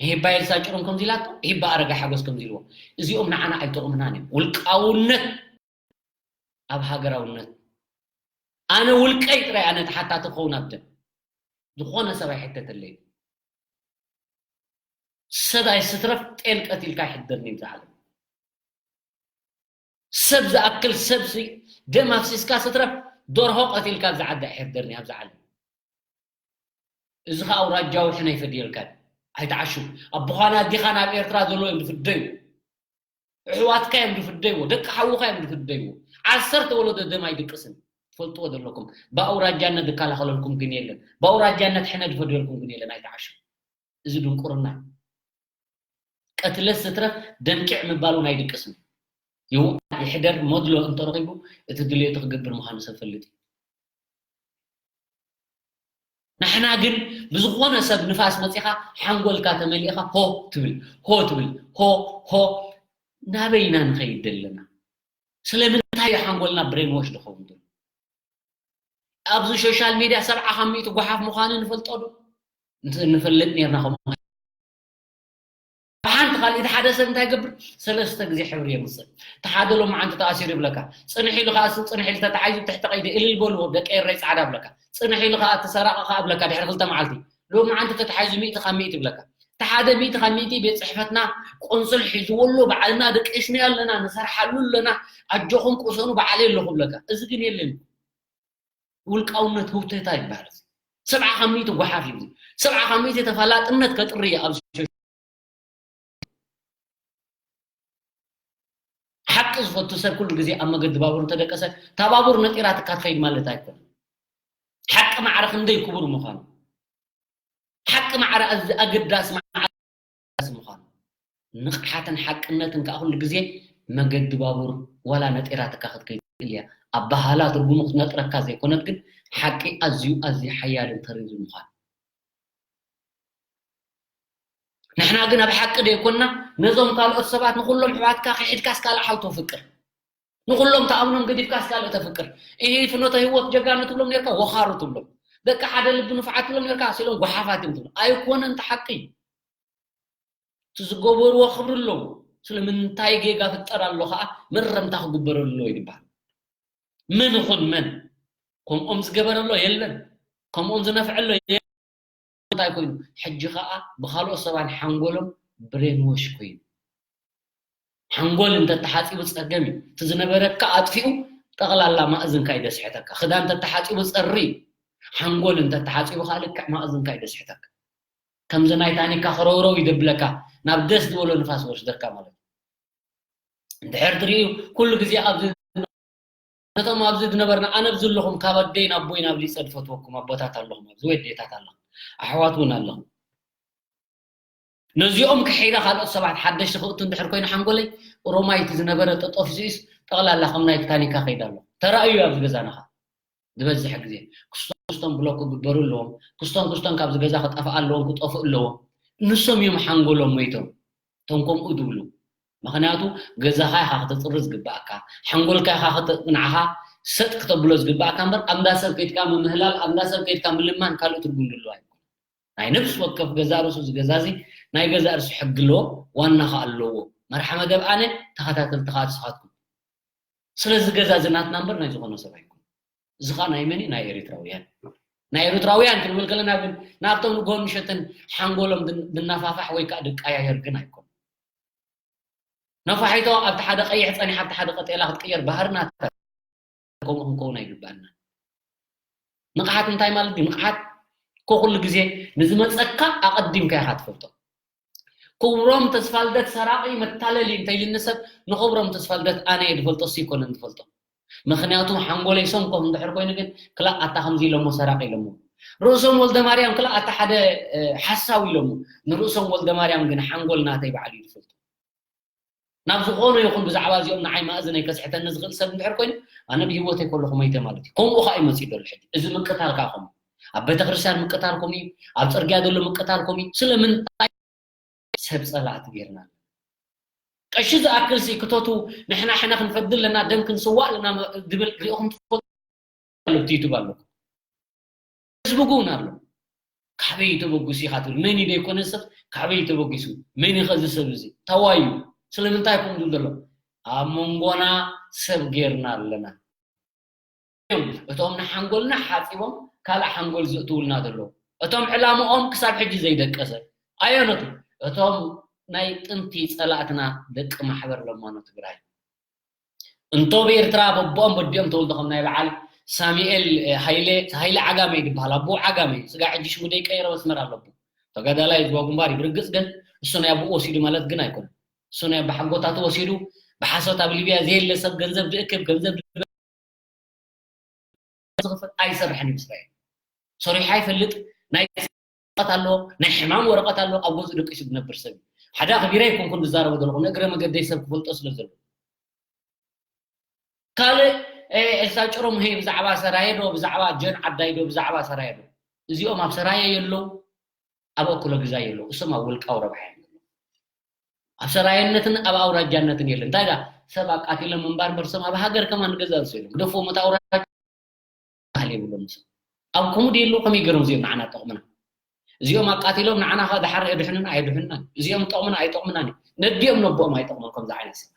ሂባ ኤልሳ ጭሩም ከምዚ ኢላቶ፣ ሂባ ኣረጋ ሓጎስ ከምዚ ኢልዎ። እዚኦም ንዓና ኣይጠቕሙናን እዮም። ውልቃውነት ኣብ ሃገራውነት። ኣነ ውልቀይ ጥራይ ኣነ ተሓታቲ ክኸውን ኣብ ደም። ዝኾነ ሰብ ኣይሕተተለይ። ሰብ ኣይስትረፍ ጤል ቀቲልካ ኣይሕደርኒ ኣብዚ ዓለም። ሰብ ዝኣክል ሰብ ሲ-፣ ደም ኣፍሲስካ ስትረፍ ደርሆ ቀቲልካ ኣብዚ ዓዲ ኣይሕደርኒ ኣብዚ ዓለም። እዚ ኸኣ ኣውራጃዊ ሕነ ይፈድየልካ። ኣይትዓሹ። ኣቦኻን ኣዴኻን ኣብ ኤርትራ ዘለዉ እዮም ዝፍደዩ። ኣሕዋትካ እዮም ዝፍደይዎ፣ ደቂ ሓውኻ እዮም ዝፍደይዎ። ዓሰርተ ወለዶ ደም ኣይድቅስን። ትፈልጥዎ ዘለኩም። ብኣውራጃነት ዝከላኸለልኩም ግን የለን። ብኣውራጃነት ሕነ ዝፈድየልኩም ግን የለን። ኣይትዓሹ። እዚ ድንቁርና። ቀትለት ስትረፍ ደምቂዕ ምባል እውን ኣይድቅስን። ይውዓል ይሕደር መድሎ እንተረኺቡ እቲ ድልየቱ ክገብር ምዃኑ ሰብ ፈልጥ እዩ። ንሕና ግን ብዝኾነ ሰብ ንፋስ መጺኻ ሓንጎልካ ተመሊእኻ ሆ ትብል፣ ሆ ትብል፣ ሆ፣ ሆ። ናበይ ኢና ንኸይድ ዘለና? ስለምንታይ እዩ ሓንጎልና ብሬን ዎሽ ዝኸውን ዘሎ? ኣብዚ ሶሻል ሚድያ ሰብዓ ካብ ሚእቲ ጓሓፍ ምዃኑ ንፈልጦ ዶ? ንት-፣ ንፈልጥ ኔርና ከምኡ። ብሓንቲ ካልእ እቲ ሓደ ሰብ እንታይ ይገብር? ሰለስተ ግዜ ሕብሪ የምጽእ። እቲ ሓደ ሎማዓንቲ ተኣሲሩ ይብለካ። ጽንሕ ኢሉ ከኣ እሱ ጽንሕ ኢሉ ተታሒዙ ትሕቲ ቀይዲ እልል በልዎ ደቂ ኤረይ ጻዕዳ ይብለካ። ጽንሕ ኢሉ ከኣ እቲ ሰራቒ ከኣ ይብለካ ድሕሪ ክልተ መዓልቲ። ሎማዓንቲ ተታሒዙ ሚእቲ ካብ ሚእቲ ይብለካ። እቲ ሓደ ሚእቲ ካብ ሚእቲ ቤት ጽሕፈትና ቆንስል ሒዝዎ ኣሎ፣ ባዕልና ደቂስና ኣለና፣ ንሰርሓሉ ኣለና፣ ኣጆኹም ቅሰኑ፣ ባዕለይ ኣለኹ ይብለካ። እዚ ግን የለን። ውልቃውነት ህውተታ ይበሃል። ሰብዓ ካብ ሚእቲ ጓሓፍ እዩ። ሰብዓ ካብ ሚእቲ ተፈላጥነት ከጥሪ እዩ ኣብዚ ሶሻል። ሓቂ ዝፈቱ ሰብ ኩሉ ግዜ ኣብ መገዲ ባቡር እንተደቀሰ፣ እታ ባቡር ነጢራትካ ትኸይድ ማለት ኣይኮነን። ሓቂ ማዕረ ክንደይ ክቡር ምዃኑ። ሓቂ ማዕረ ኣዝ-፣ ኣገዳሲ ማዕረ ኣገዳሲ ምዃኑ። ንቕሓትን ሓቅነትን ከኣ ኩሉ ግዜ መገዲ ባቡር ዋላ ነጢራትካ ክትከይድ ትኽእል እያ። ኣበሃህላ ትርጉሙ ክትነጥረካ ዘይኮነት ግን ሓቂ ኣዝዩ፣ ኣዝዩ ሓያልን ተሪርን ምዃኑ። ንሕና ግን ኣብ ሓቂ ደይኮንና ነዞም ካልኦት ሰባት ንኹሎም ኣሕዋትካ ክሒድካስ ካልእ ሓው ተፍቅር። ንኹሎም ተኣምኖም ገዲፍካስ ካልእ ተፍቅር። እሂ ፍኖተ ህይወት ጀጋኑ ትብሎም ኔርካ ወኻሩ ትብሎም። ደቂ ሓደ ልቢ ንፉዓት ትብሎም ነርካ፣ ስኢሎም ጓሓፋት እዮም ትብሉ። ኣይኮነን፣ እቲ ሓቂ እዩ። እቲ ዝገበርዎ ክብሪ ኣለዎ። ስለምንታይ ጌጋ ፍጠር ኣሎ ከዓ መረምታ ክግበረሉ ኣለዎ ይግባል። መን ይኹን መን ከምኦም ዝገበረ ኣሎ የለን፣ ከምኦም ዝነፍዐ ኣሎ የለን። እንታይ ኮይኑ? ሕጂ ከዓ ብካልኦት ሰባን ሓንጎሎም ብሬንወሽ ኮይኑ። ሓንጎል እንተተሓፂቡ ፀገም እዩ። እቲ ዝነበረካ ኣጥፊኡ ጠቕላላ ማእዝንካ እዩ ደስሕተካ። ክዳን እንተተሓፂቡ ፀሪ እዩ። ሓንጎል እንተተሓፂቡ ከዓ ልክዕ ማእዝንካ እዩ ደስሕተካ። ከምዚ ናይ ታኒካ ክረውረው ይደብለካ፣ ናብ ደስ ዝበሎ ንፋስ ወስደካ ማለት እዩ። እንድሕር ትርእዩ ኩሉ ግዜ ኣብዚ ነቶም ኣብዚ ዝነበርና ኣነ ኣብዚ ኣለኹም ካብ ኣደይ ናብ ቦይ ናብ ሊፀ ዝፈትወኩም ኣቦታት ኣለኹም ኣብዚ ወይ ኣዴታት ኣለኹም ኣሕዋት እውን ኣለኹም። ነዚኦም ክሒዳ ካልኦት ሰባት ሓደሽቲ ክእቱ እንድሕር ኮይኑ ሓንጎለይ ኦሮማይ እቲ ዝነበረ ጠጦፊሱስ ጠቕላላ ከም ናይ ታኒካ ከይዳ ኣሎ። ተራእዩ ኣብዚ ገዛና ኸዓ ዝበዝሕ ግዜ ክስቶም ክስቶም ብሎክ ክግበሩ ኣለዎም። ክስቶም ክስቶም ካብዚ ገዛ ክጠፍኣ ኣለዎም፣ ክጠፍኡ ኣለዎም። ንሶም እዮም ሓንጎሎም ሞይቶም። እቶም ከምኡ ዝብሉ ምክንያቱ ገዛኻ ኢኻ ክተፅሪ ዝግባእካ፣ ሓንጎልካ ኢኻ ንዓኻ ሰጥ ክተብሎ ዝግባእካ እምበር ኣብ እንዳ ሰብ ከይድካ ምምህላል ኣብ እንዳ ሰብ ከይድካ ምልማን ካልእ ትርጉም ዘለዎ ኣይኮነ። ናይ ነብሲ ወከፍ ገዛ ርእሱ ዝገዛዚ ናይ ገዛ ርእሱ ሕጊ ኣለዎ። ዋና ከዓ ኣለዎ። መርሓ መደብ ኣነ፣ ተኸታተልቲ ከዓ ንስኻትኩም። ስለዚ ገዛ እዚ ናትና እምበር ናይ ዝኾነ ሰብ ኣይኮነ። እዚ ከዓ ናይ መን እዩ? ናይ ኤሪትራውያን። ናይ ኤሪትራውያን ክንብል ከለና ግን ናብቶም ንጎሆን ምሸትን ሓንጎሎም ድን- ድናፋፋሕ ወይ ከዓ ድቀያየር ግን ኣይኮነ። ነፋሒቶ ኣብቲ ሓደ ቀይሕ ፀኒሓ ኣብቲ ሓደ ቀጤላ ክትቅየር ባህርና ከምኡ ክንከውን ኣይግባኣና። ንቕሓት እንታይ ማለት እዩ? ንቕሓት እኮ ኩሉ ግዜ ንዝመፀካ ኣቐዲምካ ኢኻ ትፈልጦ። ክብሮም ተስፋልደት ሰራቒ መታለሊ እንተይልኒ ሰብ ንክብሮም ተስፋልደት ኣነ እየ ዝፈልጦ እሱ ኣይኮነን ዝፈልጦ። ምክንያቱ ሓንጎለይ ሰንኮፍ እንድሕር ኮይኑ ግን ክላእ ኣታ ከምዚ ኢሎሞ ሰራቒ ኢሎሞ ርእሶም ወልደማርያም ክላእ ኣታ ሓደ ሓሳዊ ኢሎሞ ንርእሶም ወልደማርያም ግን ሓንጎል ናተይ በዓል እዩ ዝፈልጦ። ናብ ዝኾነ ይኹን ብዛዕባ እዚኦም ንዓይ ማእዝነይ ከስሕተኒ ዝኽእል ሰብ እንድሕር ኮይኑ ኣነ ብሂወተይ ከለኹ መይተ ማለት እዩ። ከምኡ ከዓ እዩ መፂኡ ዘሎ ሕጂ እዚ ምቅታል ከዓ ከምኡ ኣብ ቤተክርስትያን ምቅታል ከምኡ እዩ፣ ኣብ ፅርግያ ዘሎ ምቅታል ከምኡ እዩ። ስለምንታይ ሰብ ፀላእቲ ጌርና ኣለና? ቀሺ ዝኣክል ሲ ክተቱ ንሕና ሕነ ክንፈዲ ኣለና ደም ክንስዋእ ኣለና ዝብል ሪኢኹም ትፈልጡ? ኣሎ ዩቱብ ኣለኩም ፌስቡክ እውን ኣሎ። ካበይ ተበጉሱ ኢኻ ትብል መን እዩ ዘይኮነ ሰብ ካበይ ተበጊሱ መን ኢኸ እዚ ሰብ እዚ ታዋዩ ስለምንታይ ከምኡ ዝብል ዘሎ ኣብ መንጎና ሰብ ጌርና ኣለና። እዮም እቶም ንሓንጎልና ሓፂቦም ካልእ ሓንጎል ዘእትውልና ዘለዉ እቶም ዕላምኦም ክሳብ ሕጂ ዘይደቀሰ ኣየኖት እቶም ናይ ጥንቲ ፀላእትና ደቂ ማሕበር ለማኖ ትግራይ እንቶ ብኤርትራ በቦኦም በዲኦም ተወልዶ ከም ናይ በዓል ሳሙኤል ሃይለ ሃይለ ዓጋመ ይድበሃል ኣቦ ዓጋመ ስጋ ሕጂ ሽሙ ደይቀይረ መስመር ኣለቡ ተጋዳላይ ዝዋ ግንባር ይብርግፅ ግን እሱ ናይ ኣቦኡ ወሲዱ ማለት ግን ኣይኮነ እሱ ናይ ኣቦ ሓጎታቱ ወሲዱ ብሓሶት ኣብ ሊብያ ዘየለ ሰብ ገንዘብ ዝእክብ ገንዘብ ዝኽፍል ኣይሰርሕን እዩ እስራኤል ሰሪሑ ኣይፈልጥ ናይ ወረቐት ኣለዎ ናይ ሕማም ወረቐት ኣለዎ ኣብ ገዝኡ ደቂሱ ዝነብር ሰብ ሓደ ኣኽቢረ ኣይኮንኩን ዝዛረቦ ዘለኹ ንእግረ መገደይ ሰብ ክፈልጦ ስለ ዘሎ ካልእ ኤልሳ ጭሮም ሄ ብዛዕባ ሰራየ ዶ ብዛዕባ ጀን ዓዳይ ዶ ብዛዕባ ሰራየ ዶ እዚኦም ኣብ ሰራየ የለው ኣብ ኣኩለ ግዛይ የለው እሶም ኣብ ውልቃዊ ረብሓ እዮም ኣብ ሰራየነትን ኣብ ኣውራጃነትን የለን እንታይ ዳ ሰብ ኣቃቲሎም እምባር በርሶም ኣብ ሃገር ከማን ገዛ ዝሰሉ ግደፎም እቲ ኣውራጃ ባህል የብሎም ሰብ ኣብ ከምኡ ደየሉ ከመይ ገሮም እዚኦም ንዓና ጠቕምና እዚኦም ኣቃቲሎም ንዓና ከ ድሓር የድሕኑና ኣየድሕኑና እዚኦም ጠቕሙና ኣይጠቕሙና ነዲኦም ነቦኦም ኣይጠቕሞም ከምዚ ዓይነት ሰብ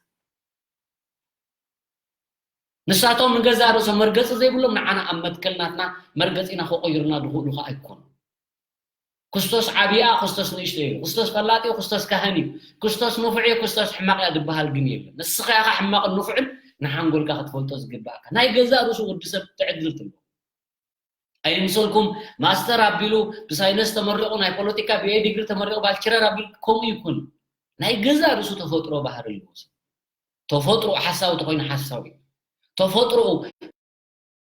ንሳቶም ንገዛእ ርእሶም መርገፂ ዘይብሎም ንዓና ኣብ መትከል ናትና መርገፂና ከቆይሩና ዝኽእሉ ከዓ ኣይኮኑ። ክርስቶስ ዓብያ ክርስቶስ ንእሽቶ እዩ። ክርስቶስ ፈላጥ እዩ። ክርስቶስ ካህን እዩ። ክርስቶስ ንፉዕ እዩ። ክርስቶስ ሕማቕ እያ ዝበሃል ግን የለን። ንስኻ ኢኻ ሕማቕን ንፉዕን ንሓንጎልካ ክትፈልጦ ዝግባእካ። ናይ ገዛእ ርእሱ ወዲ ሰብ ትዕድልቲ ኣለዎ። ኣይምሰልኩም ማስተር ኣቢሉ ብሳይነስ ተመሪቑ ናይ ፖለቲካ ብኤ ዲግሪ ተመሪቑ ባልችረር ኣቢሉ ከምኡ ይኩን ናይ ገዛእ ርእሱ ተፈጥሮ ባህሪ ኣለዎ ሰብ። ተፈጥሮ ሓሳዊ ተኮይኑ ሓሳዊ ተፈጥሮ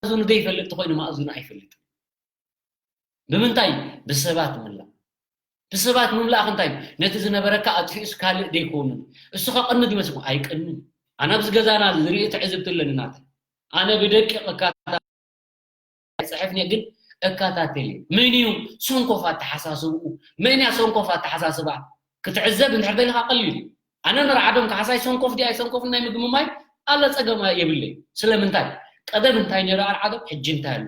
ማእዝኑ ዘይፈልጥ ተኮይኑ ማእዝኑ ኣይፈልጥን። ብምንታይ? ብሰባት ምላእ። ብሰባት ምምላእክ እንታይ? ነቲ ዝነበረካ ኣጥፊኡስ ካልእ ደይከውንን። እሱ ከቐንድ ይመስልኩም? ኣይቀንን። ኣነ ኣብዚ ገዛና ዝርኢ ትዕዝብቲ ኣለኒ ናተ። ኣነ ብደቂቕ እካታ ኣይፅሕፍን እየ ግን እከታተል እየ። መን እዩ ሰንኮፍ ኣተሓሳስብኡ? መን እያ ሰንኮፍ ኣተሓሳስባ? ክትዕዘብ እንድሕር ደሊኻ ቀሊል እዩ። ኣነ ንርዓዶም ካሕሳይ ሰንኮፍ ድዩ ኣይሰንኮፍን ናይ ምግምማይ ኣለ ፀገም የብለይ። ስለምንታይ? ቀደም እንታይ ነይሩ ኣርዓዶም ሕጂ እንታይ ኣሎ?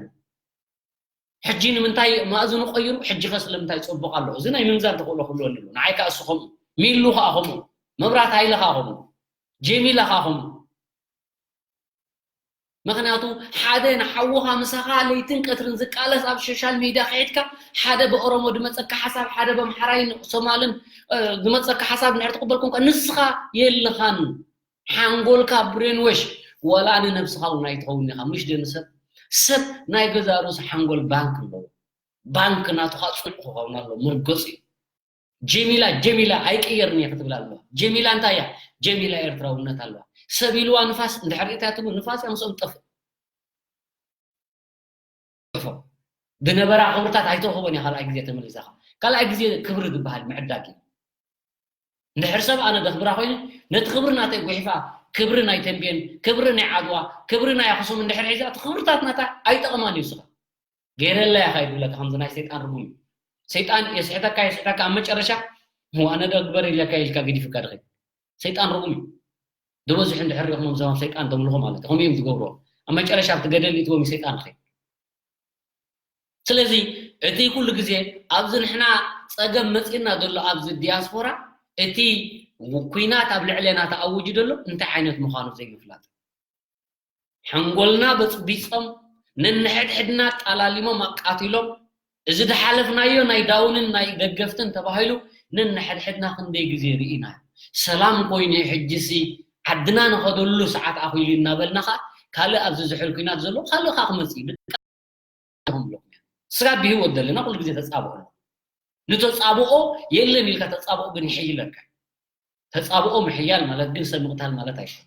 ሕጂ ንምንታይ ማእዝኑ ቀይሩ፣ ሕጂ ከ ስለምንታይ ጽቡቕ ኣሎ? እዚ ናይ ምምዛን ተኽእሎ ክህልወኒ ኣለዎ። ንዓይ ከኣ እሱ ከምኡ፣ ሚሉ ከኣ ከምኡ፣ መብራት ሃይለ ከኣ ከምኡ፣ ጀሚላ ከኣ ከምኡ። ምኽንያቱ ሓደ ንሓውኻ ምሳኻ ለይትን ቀትርን ዝቃለስ ኣብ ሶሻል ሚድያ ከይድካ ሓደ ብኦሮሞ ድመጸካ ሓሳብ፣ ሓደ በምሓራይን ሶማልን ዝመጸካ ሓሳብ እንድሕር ትቕበል ኮንካ ንስኻ የለኻን። ሓንጎልካ ብሬንወሽ ዋላ ንነብስኻ እውን ኣይትኸውን ኢኻ። ምሽ ደ ንሰብ ሰብ ናይ ገዛ ርእሱ ሓንጎል ባንክ ኣለዎ። ባንክ ናቱ ከዓ ፅኑዕ ክኸውን ኣለዎ። መርገፂ እዩ። ጀሚላ ጀሚላ ኣይቅየርን እየ ክትብል ኣለዋ። ጀሚላ እንታይ እያ? ጀሚላ ኤርትራውነት ኣለዋ። ሰብ ኢልዋ ንፋስ እንድሕር ሪእታ ትብሉ ንፋስ እያ ምስኦም ትጠፍእ። ዝነበራ ክብርታት ኣይትረኽቦን እያ ካልኣይ ግዜ ተመሊሳኻ። ካልኣይ ግዜ ክብሪ ዝበሃል ምዕዳግ እዩ። እንድሕር ሰብ ኣነ ደኽብራ ኮይኑ ነቲ ክብሪ ናተይ ጉሒፋ ክብሪ ናይ ተንቤን ክብሪ ናይ ዓድዋ ክብሪ ናይ ኣኽሱም እንድሕር ሒዛ እቲ ክብርታት ናታ ኣይጠቕማን እዩ ስኻ ገይረላ ኢኻ ይብለካ ከምዚ ናይ ሰይጣን ርጉም እዩ። ሰይጣን የስሕተካ የስሕተካ ኣብ መጨረሻ ኣነ ዶ ግበር ኢለካ ኢልካ ግዲፍካ ድኸ ሰይጣን ርጉም እዩ። ዝበዝሑ እንድሕር ሪኹሞም ሰባት ሰይጣን ተምልኹ ማለት እዩ ከምኡ እዮም ዝገብርዎ። ኣብ መጨረሻ ኣብቲ ገደል ይእትዎም እዩ ሰይጣን ኸ ስለዚ እቲ ኩሉ ግዜ ኣብዚ ንሕና ጸገም መጺእና ዘሎ ኣብዚ ዲያስፖራ እቲ ኩናት ኣብ ልዕሌና ተኣውጁ ዘሎ እንታይ ዓይነት ምዃኑ ዘይምፍላጥ። ሓንጎልና በጽቢጾም ነንሕድሕድና ኣጣላሊሞም ኣቃቲሎም እዚ ዝሓለፍናዮ ናይ ዳውንን ናይ ደገፍትን ተባሂሉ ነንሕድሕድና ክንደይ ግዜ ርኢና። ሰላም ኮይኑ ሕጂሲ ዓድና ንኸደሉ ሰዓት ኣኺሉ እናበልና ኸዓ ካልእ ኣብዚ ዝሕል ኩናት ዘሎ ካልእ ኸዓ ክመጽእ እዩ። ንስኻ ብህይወት ዘለና ኩሉ ግዜ ተጻብኦ ኣሎ። ንተጻብኦ የለን ኢልካ ተጻብኦ ግን ይሕይለካ። ተጻብኦ ምሕያል ማለት ግን ሰብ ምቕታል ማለት ኣይኮን።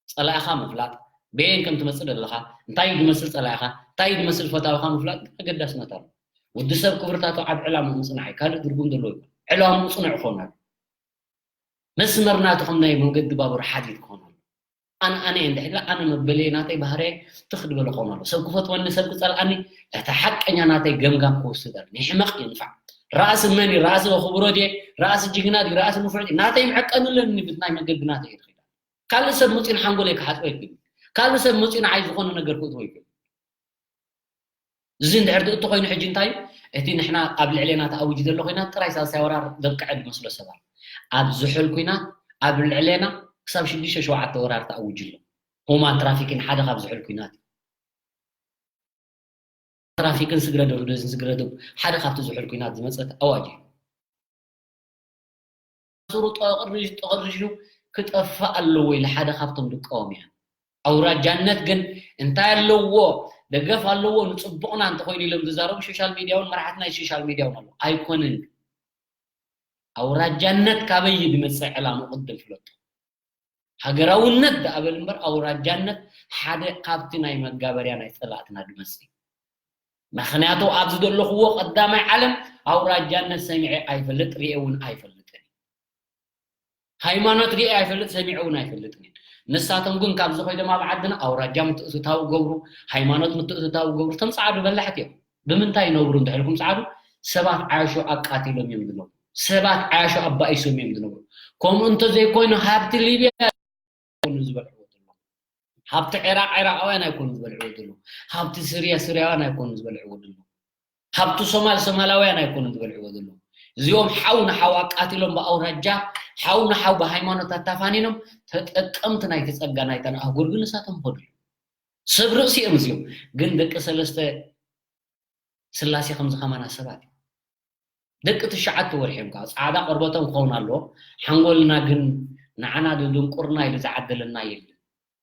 ጸላኢኻ ምፍላጥ፣ በየን ከም ትመጽእ ዘለኻ፣ እንታይ እዩ ዝመስል ጸላኢኻ፣ እንታይ እዩ ዝመስል ፈታዊኻ ምፍላጥ ግን ኣገዳስነት ኣሎ። ወዲ ሰብ ክብርታቱ ኣብ ዕላምኡ ምጽናሕ እዩ። ካልእ ትርጉም ዘለዎ ይኮን። ዕላምኡ ጽኑዕ ክኸውን ኣሎ። መስመር ናትኹም ናይ መንገዲ ባቡር ሓዲድ ክኾን ኣሎ። ኣነ ኣነ እንድሕላ ኣነ መበለይ ናተይ ባህርየ ትኽ ዝበለ ክኾን ኣሎ። ሰብ ክፈትወኒ ሰብ ክጸልኣኒ እቲ ሓቀኛ ናተይ ገምጋም ክወስድ ኣሎ። ናይ ሕመቕ ይንፋዕ። ራእሲ መን እዩ? ራእሲ ክቡሮ ድየ? ራእሲ ጅግና ድዩ? ራእሲ ንፉዕ ድዩ? ናተይ ምዕቀኑ ኣለኒ ብናይ መገዲ ናተይ እየ ዝኸይድ። ካልእ ሰብ መፂኡ ንሓንጎለይ ክሓፅቦ ይክእል። ካልእ ሰብ መፂኡ ንዓይ ዝኾነ ነገር ክእትዎ ይክእል። እዚ እንድሕር ትእቲ ኮይኑ ሕጂ እንታይ እቲ ንሕና ኣብ ልዕሌና ተኣውጅ ዘሎ ኮይና ጥራይ ሳልሳይ ወራር ዘብቅዐ ዝመስሎ ሰባት ኣብ ዝሑል ኩናት ኣብ ልዕሌና ክሳብ ሽዱሽተ ሸውዓተ ወራር ተኣውጅ ኣሎ። ሁማን ትራፊኪን ሓደ ካብ ዝሑል ኩናት እዩ። ትራፊክን ስግረ ዶብ ዶዝን ስግረ ዶብ ሓደ ካብቲ ዝሑል ኩናት ዝመጸት ኣዋጅ እዩ። ስሩ ጠቕርሽ ጠቕርሹ ክጠፍእ ኣለዎ ኢለ ሓደ ካብቶም ዝቃወም እየ። ኣውራጃነት ግን እንታይ ኣለዎ ደገፍ ኣለዎ ንጽቡቕና እንተኾይኑ ኢሎም ዝዛረቡ ሶሻል ሚድያ እውን መራሕቲ ናይ ሶሻል ሚድያ እውን ኣለዉ ኣይኮንን። ኣውራጃነት ካበይ እዩ ዝመጽእ ዕላምኡ ቅድም ፍለጡ። ሃገራውነት ደኣ በል እምበር ኣውራጃነት ሓደ ካብቲ ናይ መጋበርያ ናይ ጸላእትና ድመጽእ እዩ። ምኽንያቱ ኣብዚ ዘለኽዎ ቀዳማይ ዓለም ኣውራጃነት ሰሚዐ ኣይፈልጥ ርኤ እውን ኣይፈልጥን። ሃይማኖት ርኤ ኣይፈልጥ ሰሚዐ እውን ኣይፈልጥን። ንሳቶም ግን ካብዚ ኮይዶም ኣብ ዓድና ኣውራጃ ምትእትታው ገብሩ፣ ሃይማኖት ምትእትታው ገብሩ፣ ተምጻዓዱ በላሕት እዮም። ብምንታይ ይነብሩ እንተሕልኩም ጻዕዱ ሰባት ዓያሾ ኣቃቲሎም እዮም ዝነብሩ። ሰባት ዓያሾ ኣባኢሶም እዮም ዝነብሩ። ከምኡ እንተዘይኮይኑ ሃብቲ ሊብያ ኣይኮኑ ዝበልዕዎ ዘለዉ። ሃብቲ ዒራቕ ዒራቓውያን ኣይኮኑ ዝበልዕዎ ዘለዉ። ሃብቲ ስርያ ስርያውያን ኣይኮኑ ዝበልዕዎ ዘለዉ። ሃብቲ ሶማል ሶማላውያን ኣይኮኑ ዝበልዕዎ ዘለዉ። እዚኦም ሓው ንሓው ኣቃቲሎም ብኣውራጃ ሓው ንሓው ብሃይማኖት ኣታፋኒኖም ተጠቀምቲ ናይቲ ጸጋ ናይታ ንኣህጉር ግን ንሳቶም ኸዱ። ሰብ ርእሲ እዮም እዚኦም ግን ደቂ ሰለስተ ስላሴ ከምዚ ከማና ሰባት እዩ። ደቂ ትሽዓተ ወርሒ እዮም ከዓ ፃዕዳ ቆርበቶም ክኸውን ኣለዎ። ሓንጎልና ግን ንዓና ድንቁርና ኢሉ ዝዓደለና የለን።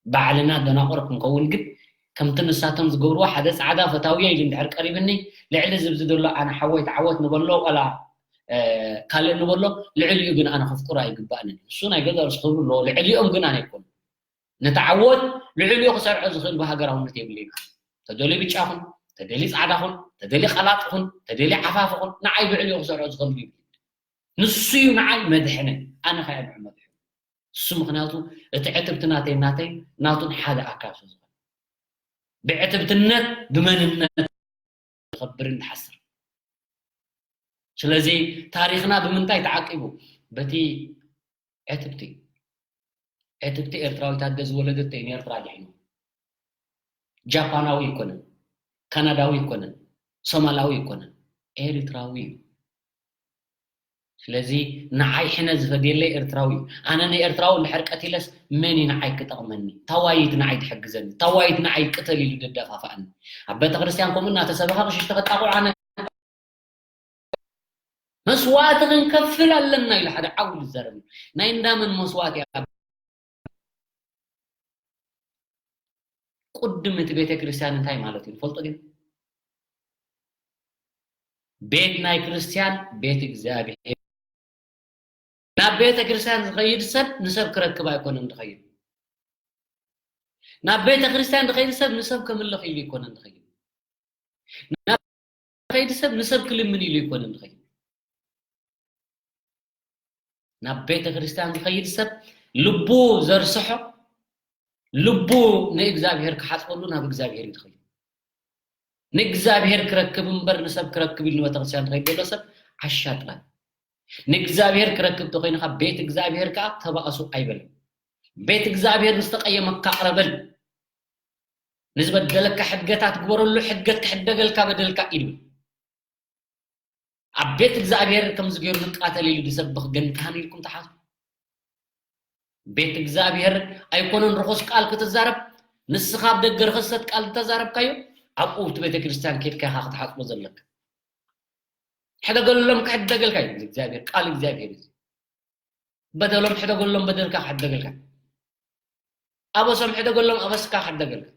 ባዕልና ደናቑር ክንከውን ግን ከምቲ ንሳቶም ዝገብርዎ ሓደ ፃዕዳ ፈታውዮ ኢሉ እንድሕር ቀሪብኒ ልዕሊ ዝብዚ ዘሎ ኣነ ሓወይ ተዓወት ንበሎ ዋላ ካልእ ንበሎ ልዕሊኡ ግን ኣነ ከፍቅሮ ኣይግባእንን። እሱ ናይ ገዛ ርእሱ ክብሪ ኣለዎ። ልዕሊኦም ግን ኣነ ኣይኮኑ። ንተዓወት ልዕሊኡ ክሰርዖ ዝኽእል ብሃገራውነት የብልዩና። ተደልዩ ብጫ ኹን፣ ተደልዩ ጻዕዳ ኹን፣ ተደልዩ ቀላጥ ኹን፣ ተደልዩ ዓፋፊ ኹን፣ ንዓይ ብዕሊኡ ክሰርዖ ዝኽእል እዩ። ንሱ እዩ ንዓይ መድሕነ፣ ኣነ ኸኣ ንዑ መድሕኑ። እሱ ምኽንያቱ እቲ ዕትብቲ ናተይ ናተይ ናቱን ሓደ ኣካል ስለ ዝኾነ። ብዕትብትነት ብመንነት ዝኸብርን ዝሓስር። ስለዚ ታሪኽና ብምንታይ ተዓቂቡ? በቲ ዕትብቲ። ዕትብቲ ኤርትራዊት ኣደ ዝወለደት እተይ ንኤርትራ ኣድሒኑ። ጃፓናዊ ኣይኮነን፣ ካናዳዊ ኣይኮነን፣ ሶማላዊ ኣይኮነን፣ ኤርትራዊ እዩ። ስለዚ ንዓይ ሕነ ዝፈድየለይ ኤርትራዊ እዩ። ኣነ ንኤርትራዊ እንድሕር ቀቲለስ መን እዩ ንዓይ ክጠቕመኒ? ታዋይት ንዓይ ትሕግዘኒ? ታዋይት ንዓይ ቅተል ኢሉ ደደፋፍኣኒ? ኣብ ቤተክርስትያን ከምኡ እናተሰበኸ ቅሽሽ ተኸጣቑ ኣነ መስዋእቲ ክንከፍል ኣለና ኢሉ ሓደ ዓው ኢሉ ዝዛረብ። ናይ እንዳመን መስዋእቲ እያ? ቅድም እቲ ቤተ ክርስቲያን እንታይ ማለት እዩ ንፈልጦ ግን? ቤት ናይ ክርስቲያን ቤት እግዚኣብሔር። ናብ ቤተ ክርስቲያን ዝኸይድ ሰብ ንሰብ ክረክብ ኣይኮነን ዝኸይድ። ናብ ቤተ ክርስቲያን ዝኸይድ ሰብ ንሰብ ከምልኽ ኢሉ ኣይኮነን ዝኸይድ። ናብ ዝኸይድ ሰብ ንሰብ ክልምን ኢሉ ኣይኮነን ዝኸይድ። ናብ ቤተ ክርስቲያን ዝኸይድ ሰብ ልቡ ዘርስሖ፣ ልቡ ንእግዚኣብሔር ክሓጽበሉ ናብ እግዚኣብሔር እዩ ዝኸይድ። ንእግዚኣብሔር ክረክብ እምበር ንሰብ ክረክብ ኢሉ ንቤተ ክርስቲያን ዝኸይድ ዘሎ ሰብ ዓሻ ጥራይ። ንእግዚኣብሔር ክረክብ ተኾይኑ ካብ ቤት እግዚኣብሔር ከኣ ተባእሱ ኣይበልን። ቤት እግዚኣብሔር ምስ ተቐየመካ ቅረ በል። ንዝበደለካ ሕድገታት ግበረሉ፣ ሕድገት ክሕደገልካ በደልካ ኢሉ። ኣብ ቤት እግዚኣብሔር ከምዚ ገይሩ ንቃተል ኢሉ ዝሰብኽ ግን ካህን ኢልኩም ትሓስቡ? ቤት እግዚኣብሔር ኣይኮነን ርኹስ ቃል ክትዛረብ፣ ንስኻ ኣብ ደገ ርኽሰት ቃል ዝተዛረብካዮ ኣብኡ እቲ ቤተ ክርስቲያን ኬድካ ኢኻ ክትሓጽቦ ዘለካ። ሕደገሎም ክሕደገልካ እዩ እግዚኣብሔር፣ ቃል እግዚኣብሔር እዩ። በደሎም ሕደገሎም በደልካ ክሕደገልካ። ኣበሶም ሕደገሎም ኣበስካ ክሕደገልካ።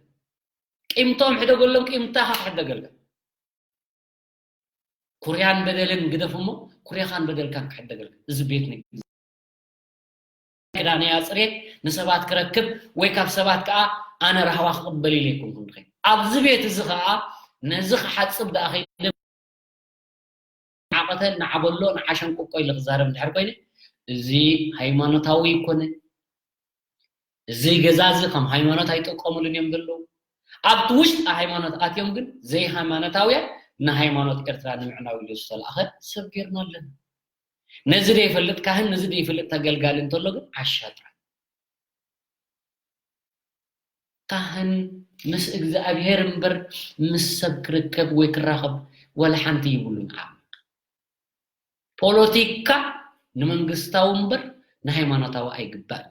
ቂምቶም ሕደገሎም ቂምታኻ ክሕደገልካ። ኩርያን በደልን ግደፍ እሞ ኩርያኻን በደልካን ክሕደገልካ። እዚ ቤት ንግዲ ክዳነይ ኣጽርየ ንሰባት ክረክብ ወይ ካብ ሰባት ከኣ ኣነ ራህዋ ክቕበል ኢለ ኣይኮንኩን ዝኸይድ። ኣብዚ ቤት እዚ ከኣ ነዚ ክሓጽብ ደኣ ከይደ ንዓቐተ ንዓበሎ ንዓሸንቁቆ ኢለ ክዛረብ እንድሕር ኮይነ እዚ ሃይማኖታዊ ኣይኮነ። እዚ ገዛ እዚ ከም ሃይማኖት ኣይጥቀሙሉን እዮም ዘለዉ። ኣብቲ ውሽጢ ሃይማኖት ኣትዮም ግን ዘይሃይማኖታውያን ንሃይማኖት ኤርትራ ንምዕናው ኢሉ ዝተላእኸ ሰብ ጌርና ኣለና። ነዚ ዘይፈልጥ ካህን፣ ነዚ ዘይፈልጥ ተገልጋሊ እንተሎ ግን ዓሻ ጥራይ። ካህን ምስ እግዚኣብሔር እምበር ምስ ሰብ ክርከብ ወይ ክራኸብ ወላ ሓንቲ ይብሉን ዓቕሚ። ፖለቲካ ንመንግስታዊ እምበር ንሃይማኖታዊ ኣይግባእን።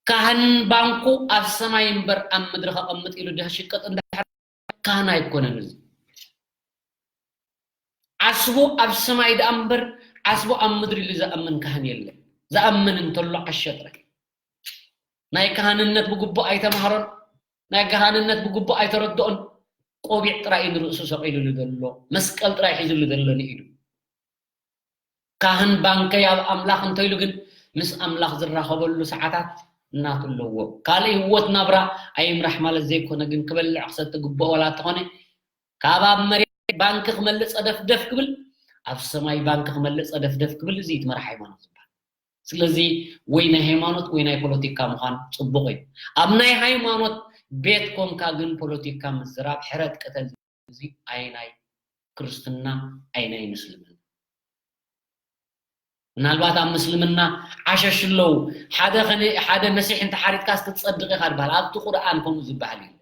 ካህን ባንኩ ኣብ ሰማይ እምበር ኣብ ምድሪ ከቐምጥ ኢሉ ድሕር ሽቅጥ እንድሕር ካህን ኣይኮነን። እዚ ዓስቡ ኣብ ሰማይ ደኣ እምበር ዓስቡ ኣብ ምድሪ ኢሉ ዝኣምን ካህን የለን። ዝኣምን እንተሎ ዓሸ ጥራይ። ናይ ካህንነት ብግቡእ ኣይተማህሮን፣ ናይ ካህንነት ብግቡእ ኣይተረድኦን። ቆቢዕ ጥራይ እዩ ንርእሱ ሰቒሉሉ ዘሎ፣ መስቀል ጥራይ ሒዙሉ ዘሎ ንኢዱ። ካህን ባንከይ ኣብ ኣምላኽ እንተኢሉ ግን ምስ ኣምላኽ ዝራኸበሉ ሰዓታት እናቱ ኣለዎ። ካልእ ህይወት ናብራ ኣይምራሕ ማለት ዘይኮነ ግን ክበልዕ ክሰቲ ግቡእ ዋላ እንተኾነ ካብ ኣብ መሬት ባንክ ክመልእ ጸደፍደፍ ክብል ኣብ ሰማይ ባንክ ክመልእ ጸደፍደፍ ክብል እዚ እዩ እቲ መራሕ ሃይማኖት ዝበሃል። ስለዚ ወይ ናይ ሃይማኖት ወይ ናይ ፖለቲካ ምዃን ጽቡቕ እዩ። ኣብ ናይ ሃይማኖት ቤት ኮንካ ግን ፖለቲካ ምዝራብ ሕረድ ቅተል እዚ ኣይናይ ክርስትና ኣይናይ ምስልምና። ምናልባት ኣብ ምስልምና ዓሸሽ ኣለዉ ሓደ ከነ ሓደ መሲሕ እንተ ሓሪድካስ ክትጸድቕ ኢኻ ዝበሃል ኣብቲ ቁርኣን ከምኡ ዝበሃል የለን።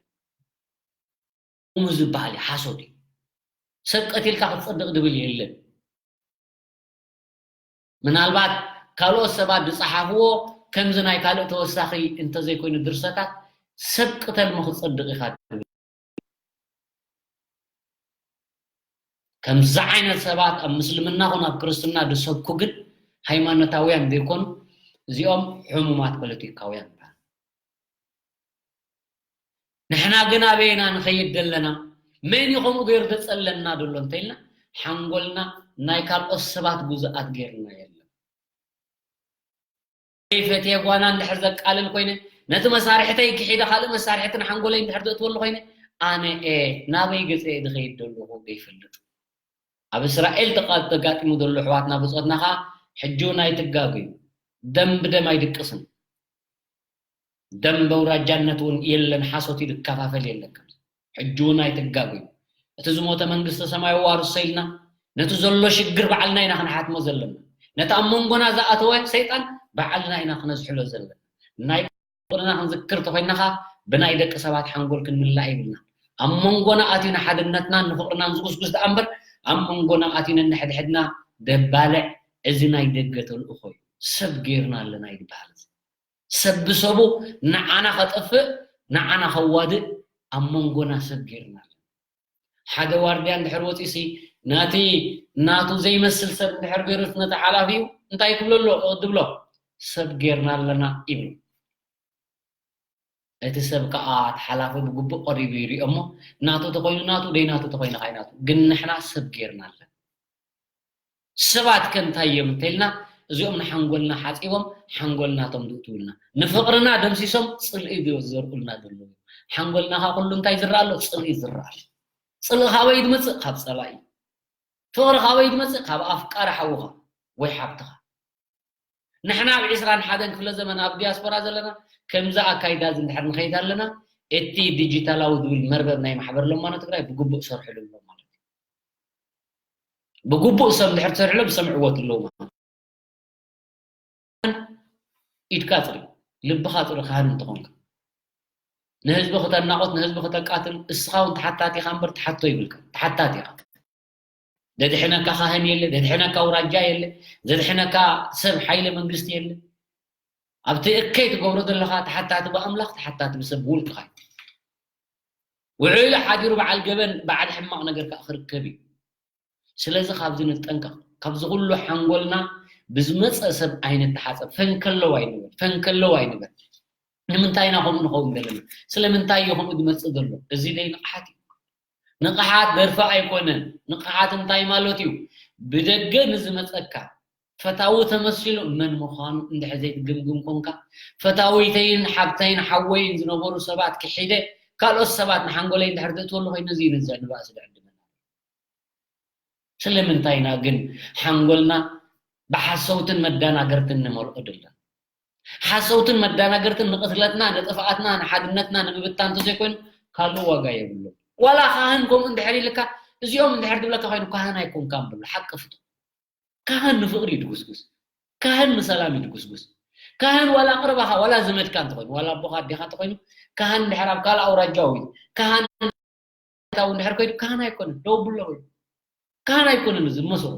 ከምኡ ዝበሃል እዩ ሓሶት እዩ። ሰብ ቀቲልካ ክትጸድቕ ድብል የለን። ምናልባት ካልኦት ሰባት ዝጸሓፍዎ ከምዚ ናይ ካልእ ተወሳኺ እንተዘይኮይኑ ድርሰታት ሰብ ቅተል ሞ ክትጸድቕ ኢኻ ድብል። ከምዚ ዓይነት ሰባት ኣብ ምስልምና ኹን ኣብ ክርስትና ዝሰብኩ ግን ሃይማኖታውያን ዘይኮኑ እዚኦም ሕሙማት ፖለቲካውያን ይበሃል። ንሕና ግን ኣበየና ንኸይድ ዘለና መን እዩ ከምኡ ገይሩ ዘጸለና ዘሎ እንተኢልና ሓንጎልና ናይ ካልኦት ሰባት ጉዙኣት ገይርና የለን። ፈትየ ጓና እንድሕር ዘቃልል ኮይነ ነቲ መሳርሕተይ ክሒደ ካልእ መሳርሕቲ ንሓንጎለይ እንድሕር ዘእትወሉ ኮይነ ኣነ እየ ናበይ ገፀ እየ ዝኸይድ ዘለኹ ዘይፈልጥ። ኣብ እስራኤል ተቃ- ተጋጢሙ ዘሎ ኣሕዋትና ብፆትና ከዓ ሕጂ እውን ኣይትጋጉ እዩ። ደም ብደም ኣይድቅስን። ደም በውራጃነት እውን የለን ሓሶት እዩ ዝከፋፈል የለን ከምዚ ሕጂ እውን ኣይትጋጉ እዩ። እቲ ዝሞተ መንግስተ ሰማይ ዋርሶ ኢልና ነቲ ዘሎ ሽግር ባዕልና ኢና ክንሓትሞ ዘለና። ነቲ ኣብ መንጎና ዝኣተወ ሰይጣን ባዕልና ኢና ክነዝሕሎ ዘለና። ናይ ቁርና ክንዝክር ተኮይናኻ ብናይ ደቂ ሰባት ሓንጎል ክንምላእ የብልና። ኣብ መንጎና ኣትዩ ንሓድነትናን ንፍቕርናን ዝጉስጉስ ደኣ እምበር፣ ኣብ መንጎና ኣትዩ ነንሕድሕድና ደባልዕ፣ እዚ ናይ ደገ ተልእኾ እዩ። ሰብ ጌርና ኣለና እዩ ዝበሃል። ሰብ ብሰቡ ንዓና ከጠፍእ፣ ንዓና ከዋድእ ኣብ መንጎና ሰብ ጌርና ኣለና። ሓደ ዋርድያ እንድሕር ወፂሲ፣ ናቲ ናቱ ዘይመስል ሰብ እንድሕር ገይሩ ነቲ ሓላፊኡ እንታይ ክብሎ ኣሎ? ዝብሎ፣ ሰብ ጌርና ኣለና ይብል። እቲ ሰብ ከዓ እቲ ሓላፊ ብግቡእ ቀሪቡ ይሪኦ እሞ፣ ናቱ ተኾይኑ ናቱ፣ ደይ ናቱ ተኾይኑ ካይ ናቱ። ግን ንሕና ሰብ ጌርና ኣለና። ሰባት ከ እንታይ እዮም እንተልና፣ እዚኦም ንሓንጎልና ሓፂቦም ሓንጎልና ቶም ዝእትውልና፣ ንፍቕርና ደምሲሶም ፅልኢ ዘርኡልና ዘለዉ። ሓንጎልና ካ ኩሉ እንታይ ዝረኣ ኣሎ? ፅልኢ ዝረኣ ኣሎ። ፅልኢ ካበይ ዝመፅእ? ካብ ፀላኢ። ፍቕሪ ካበይ ዝመፅእ? ካብ ኣፍቃሪ ሓውኻ ወይ ሓብትኻ። ንሕና ኣብ ዕስራን ሓደን ክፍለ ዘመን ኣብ ዲያስፖራ ዘለና ከምዚ ኣካይዳ እዚ እንድሕር ንኸይድ ኣለና፣ እቲ ዲጂታላዊ ዝብል መርበብ ናይ ማሕበር ለማኖ ትግራይ ብግቡእ ሰርሕሉ ኣሎ ማለት እዩ። ብግቡእ ሰብ እንድሕር ትሰርሕሎም ዝሰምዕዎ ኣለዉ ማለት እዩ። ኢድካ ፅሪ፣ ልብኻ ፅሪ፣ ካህን እንተኾንካ ንህዝቢ ክተናቆት፣ ንህዝቢ ክተቃትል፣ እስኻ እውን ተሓታቲ ኢኻ እምበር ተሓቶ ይብልካ፣ ተሓታቲ ኢኻ። ዘድሕነካ ካህን የለ፣ ዘድሕነካ ኣውራጃ የለ፣ ዘድሕነካ ሰብ ሓይለ መንግስቲ የለ። ኣብቲ እከይ ትገብሮ ዘለኻ ተሓታቲ ብኣምላኽ፣ ተሓታቲ ብሰብ ብውልቅኻ እዩ። ውዒሉ ሓዲሩ በዓል ገበን በዓል ሕማቕ ነገር ከዓ ክርከብ እዩ። ስለዚ ካብዚ ንጠንቀቕ። ካብዚ ኩሉ ሓንጎልና ብዝመፀ ሰብ ኣይንተሓፀብ። ፈንከለው ኣይንበል፣ ፈንከለው ኣይንበል። ንምንታይ ኢና ከምኡ ንኸውን ዘለና? ስለምንታይ እዩ ከምኡ ዝመፅእ ዘሎ? እዚ ደይ ንቕሓት እዩ። ንቕሓት ደርፊ ኣይኮነን። ንቕሓት እንታይ ማለት እዩ? ብደገ ንዝመፀካ ፈታዊ ተመሲሉ መን ምዃኑ እንድሕር ዘይትግምግም ኮንካ፣ ፈታዊተይን ሓብተይን ሓወይን ዝነበሩ ሰባት ክሒደ ካልኦት ሰባት ንሓንጎለይ እንድሕር ዘእትወሉ ኮይኑ፣ እዚ እዩ ነዚ ንባእሲ ዝዕድመና። ስለምንታይ ኢና ግን ሓንጎልና ብሓሰውትን መዳናገርትን ንመልኦ ዘለና? ሓሰውትን መዳናገርትን ንቕትለትና፣ ንጥፍኣትና፣ ንሓድነትና ንምብታን እንተዘይኮይኑ ካልእ ዋጋ የብሉን። ዋላ ካህን ከምኡ እንድሕር ኢልካ፣ እዚኦም እንድሕር ዝብለካ ኮይኑ ካህን ኣይኮንካን በሎ። ሓቂ ፍቶ። ካህን ንፍቕሪ እዩ ድጉስጉስ። ካህን ንሰላም እዩ ድጉስጉስ። ካህን ዋላ ቅርባኻ፣ ዋላ ዘመድካ እንተኾይኑ፣ ዋላ ኣቦኻ ኣዴኻ እንተኾይኑ፣ ካህን እንድሕር ኣብ ካልእ ኣውራጃ ውዒሉ፣ ካህን ታው እንድሕር ከይዱ ካህን ኣይኮነን፣ ደው ብሎ ኮይኑ። ካህን ኣይኮነን እዚ መስሎ።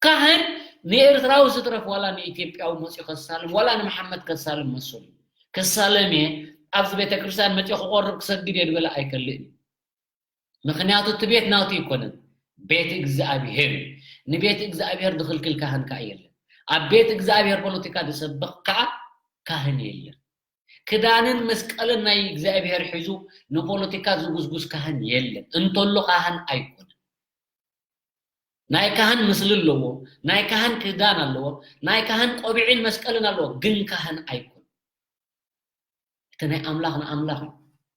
ካህን ንኤርትራዊ ዝትረፍ ዋላ ንኢትዮጵያዊ መፂኡ ከሳልም፣ ዋላ ንመሓመድ ከሳልም መስሉ። ከሳለም እየ፣ ኣብዚ ቤተክርስትያን መፂኡ ክቆርብ ክሰግድ እየ ዝበለ ኣይከልእን እዩ። ምኽንያቱ እቲ ቤት ናቱ ኣይኮነን፣ ቤት እግዚኣብሔር እዩ። ንቤት እግዚኣብሔር ዝኽልክል ካህን ከዓ የለን። ኣብ ቤት እግዚኣብሔር ፖለቲካ ዝሰብኽ ከዓ ካህን የለን። ክዳንን መስቀልን ናይ እግዚኣብሔር ሒዙ ንፖለቲካ ዝጉስጉስ ካህን የለን። እንተሎ ካህን ኣይኮነን። ናይ ካህን ምስሊ ኣለዎ፣ ናይ ካህን ክዳን ኣለዎ፣ ናይ ካህን ቆቢዕን መስቀልን ኣለዎ፣ ግን ካህን ኣይኮነን። እቲ ናይ ኣምላኽ ንኣምላኽ እዩ፣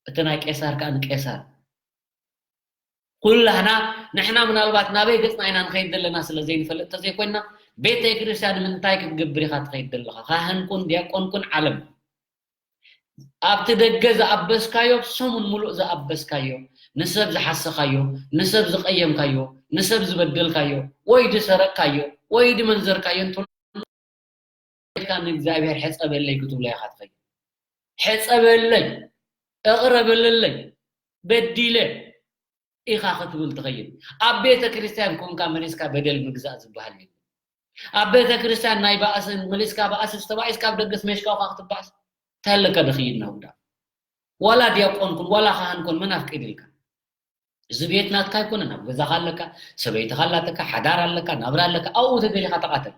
እቲ ናይ ቄሳር ከዓ ንቄሳር። ኩላህና ንሕና ምናልባት ናበይ ገጽና ኢና ንኸይድ ዘለና ስለ ዘይንፈልጥ እንተዘይኮይንና፣ ቤተ ክርስቲያን ንምንታይ ክትገብር ኢኻ ትኸይድ ዘለኻ? ካህን ኩን፣ ዲያቆን ኩን፣ ዓለም ኣብቲ ደገ ዝኣበስካዮ፣ ሰሙን ሙሉእ ዝኣበስካዮ፣ ንሰብ ዝሓሰኻዮ፣ ንሰብ ዝቐየምካዮ፣ ንሰብ ዝበደልካዮ፣ ወይ ዝሰረቅካዮ፣ ወይ ዝመንዘርካዮ እንተሎ ኢልካ ንእግዚኣብሔር ሕጸ በለይ ክትብሎ ኢኻ ትኸይድ። ሕጸ በለይ፣ እቕረ በለለይ፣ በዲለ ኢኻ ክትብል ትኸይድ። ኣብ ቤተ ክርስቲያን ኮንካ መሊስካ በደል ምግዛእ ዝበሃል የለን። ኣብ ቤተ ክርስቲያን ናይ ባእሲ መሊስካ ባእሲ ዝተባኢስካ ኣብ ደገስ መሽካውካ ክትባእስ እንታይ ኣለካ? ድኽይድ ናውዳ ዋላ ዲያቆን ኩን ዋላ ካህን ኩን መን ኣፍቂድልካ? እዚ ቤት ናትካ ኣይኮነን። ኣብ ገዛኻ ኣለካ፣ ሰበይትኻ ኣላትካ፣ ሓዳር ኣለካ፣ ናብራ ኣለካ፣ ኣብኡ ተደሊኻ ተቓተል።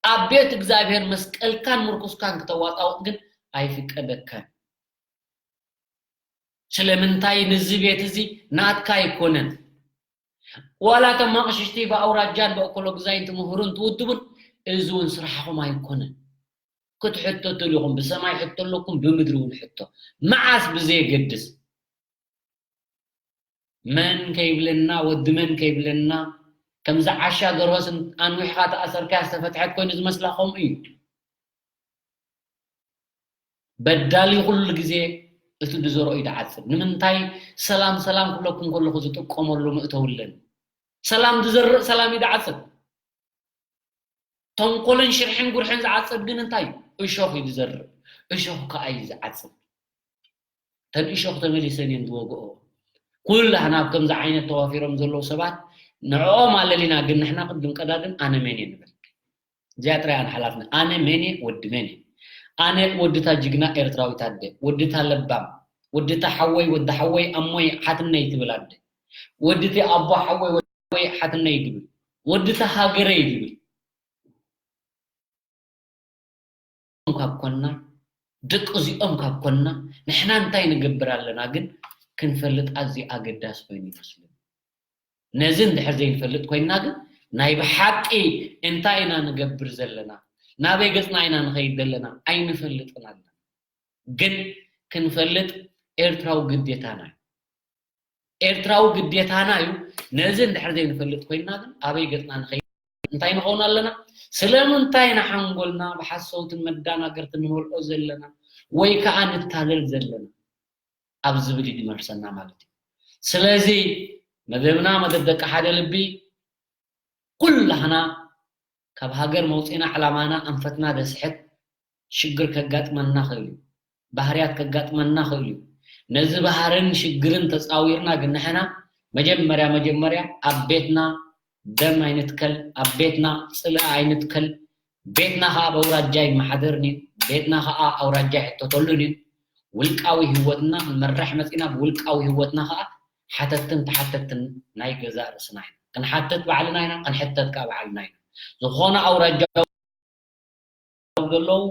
ኣብ ቤት እግዚኣብሔር መስቀልካን ምርኩስካን ክተዋጣውጥ ግን ኣይፍቀደካን። ስለምንታይ ንዚ ቤት እዚ ናትካ ኣይኮነን? ዋላ እቶም ኣቕሽሽቲ ብኣውራጃን ብእኮሎግዛይን ትምህሩን ትውድቡን፣ እዚ እውን ስራሕኹም ኣይኮነን። ክትሕተቱ ኢኹም፣ ብሰማይ ሕቶ ኣለኩም፣ ብምድሪ እውን ሕቶ። መዓስ ብዘየገድስ። መን ከይብለና፣ ወዲ መን ከይብለና፣ ከምዚ ዓሻ ገርሆስ ኣንዊሕኻ ተኣሰርካያ ዝተፈትሐት ኮይኑ ዝመስላ ከምኡ እዩ። በዳሊ ኩሉ ግዜ እቲ ዝዘርኦ እዩ ዝዓጽድ። ንምንታይ ሰላም ሰላም ክብለኩም ከለኹ ዝጥቀመሉ መእተዊ ኣለኒ? ሰላም ዝዘርእ ሰላም እዩ ዝዓጽድ። ተንኮልን ሽርሕን ጉርሕን ዝዓጽድ ግን እንታይ እዩ? እሾኽ እዩ ዝዘርእ፣ እሾኽ ከኣ እዩ ዝዓጽድ። ተን እሾኽ ተመሊሰን እየን ዝወግኦ። ኩላህና ኣብ ከምዚ ዓይነት ተዋፊሮም ዘለዉ ሰባት ንዕኦም ኣለሊና፣ ግን ንሕና ቅድም ቀዳድም ኣነ መን እየ ንብል። እዚኣ ጥራይ ኣነ ሓላፍነት። ኣነ መን እየ? ወዲ መን እየ? ኣነ ወድታ ጅግና ኤርትራዊት ኣደ፣ ወድታ ለባም፣ ወድታ ሓወይ፣ ወዲ ሓወይ፣ ኣሞይ፣ ሓትነይ ትብል ኣደ፣ ወድቲ ኣቦ ሓወይ፣ ወዲ ሓወይ፣ ሓትነይ ትብል፣ ወድታ ሃገረይ ትብል። ካብ ኮንና፣ ደቂ እዚኦም ካብ ኮንና፣ ንሕና እንታይ ንገብር ኣለና ግን ክንፈልጥ ኣዝዩ ኣገዳሲ ኮይኑ ይመስለኒ። ነዚ እንድሕር ዘይንፈልጥ ኮይንና ግን ናይ ብሓቂ እንታይ ኢና ንገብር ዘለና፣ ናበይ ገጽና ኢና ንኸይድ ዘለና ኣይንፈልጥን ኣለና። ግን ክንፈልጥ ኤርትራዊ ግዴታና እዩ። ኤርትራዊ ግዴታና እዩ። ነዚ እንድሕር ዘይንፈልጥ ኮይንና ግን ኣበይ ገጽና ንኸይድ፣ እንታይ ንኸውን ኣለና? ስለምንታይ ንሓንጎልና ብሓሰውትን መዳናገርትን ንመልኦ ዘለና ወይ ከኣ ንታለል ዘለና ኣብ ዝብል እዩ ዝመልሰና ማለት እዩ። ስለዚ መደብና መደብ ደቂ ሓደ ልቢ ኩላህና ካብ ሃገር መውፂና ዕላማና ኣንፈትና ደስሕት ሽግር ከጋጥመና ኽእል እዩ። ባህርያት ከጋጥመና ኽእል እዩ። ነዚ ባህርን ሽግርን ተፃዊርና ግን ንሕና መጀመርያ መጀመርያ ኣብ ቤትና ደም ኣይንትከል፣ ኣብ ቤትና ፅልኢ ኣይንትከል። ቤትና ኸዓ ኣብ ኣውራጃ ይመሓደርን እዩ። ቤትና ኸዓ ኣውራጃ ይሕተተሉን እዩ። ውልቃዊ ህይወትና ክንመርሕ መፂና ብውልቃዊ ህይወትና ኸዓ ሓተትን ተሓተትን ናይ ገዛእ ርእስና ኢና። ክንሓትት ባዕልና ኢና፣ ክንሕተት ከዓ ባዕልና ኢና። ዝኾነ ኣውራጃ ዘለዉ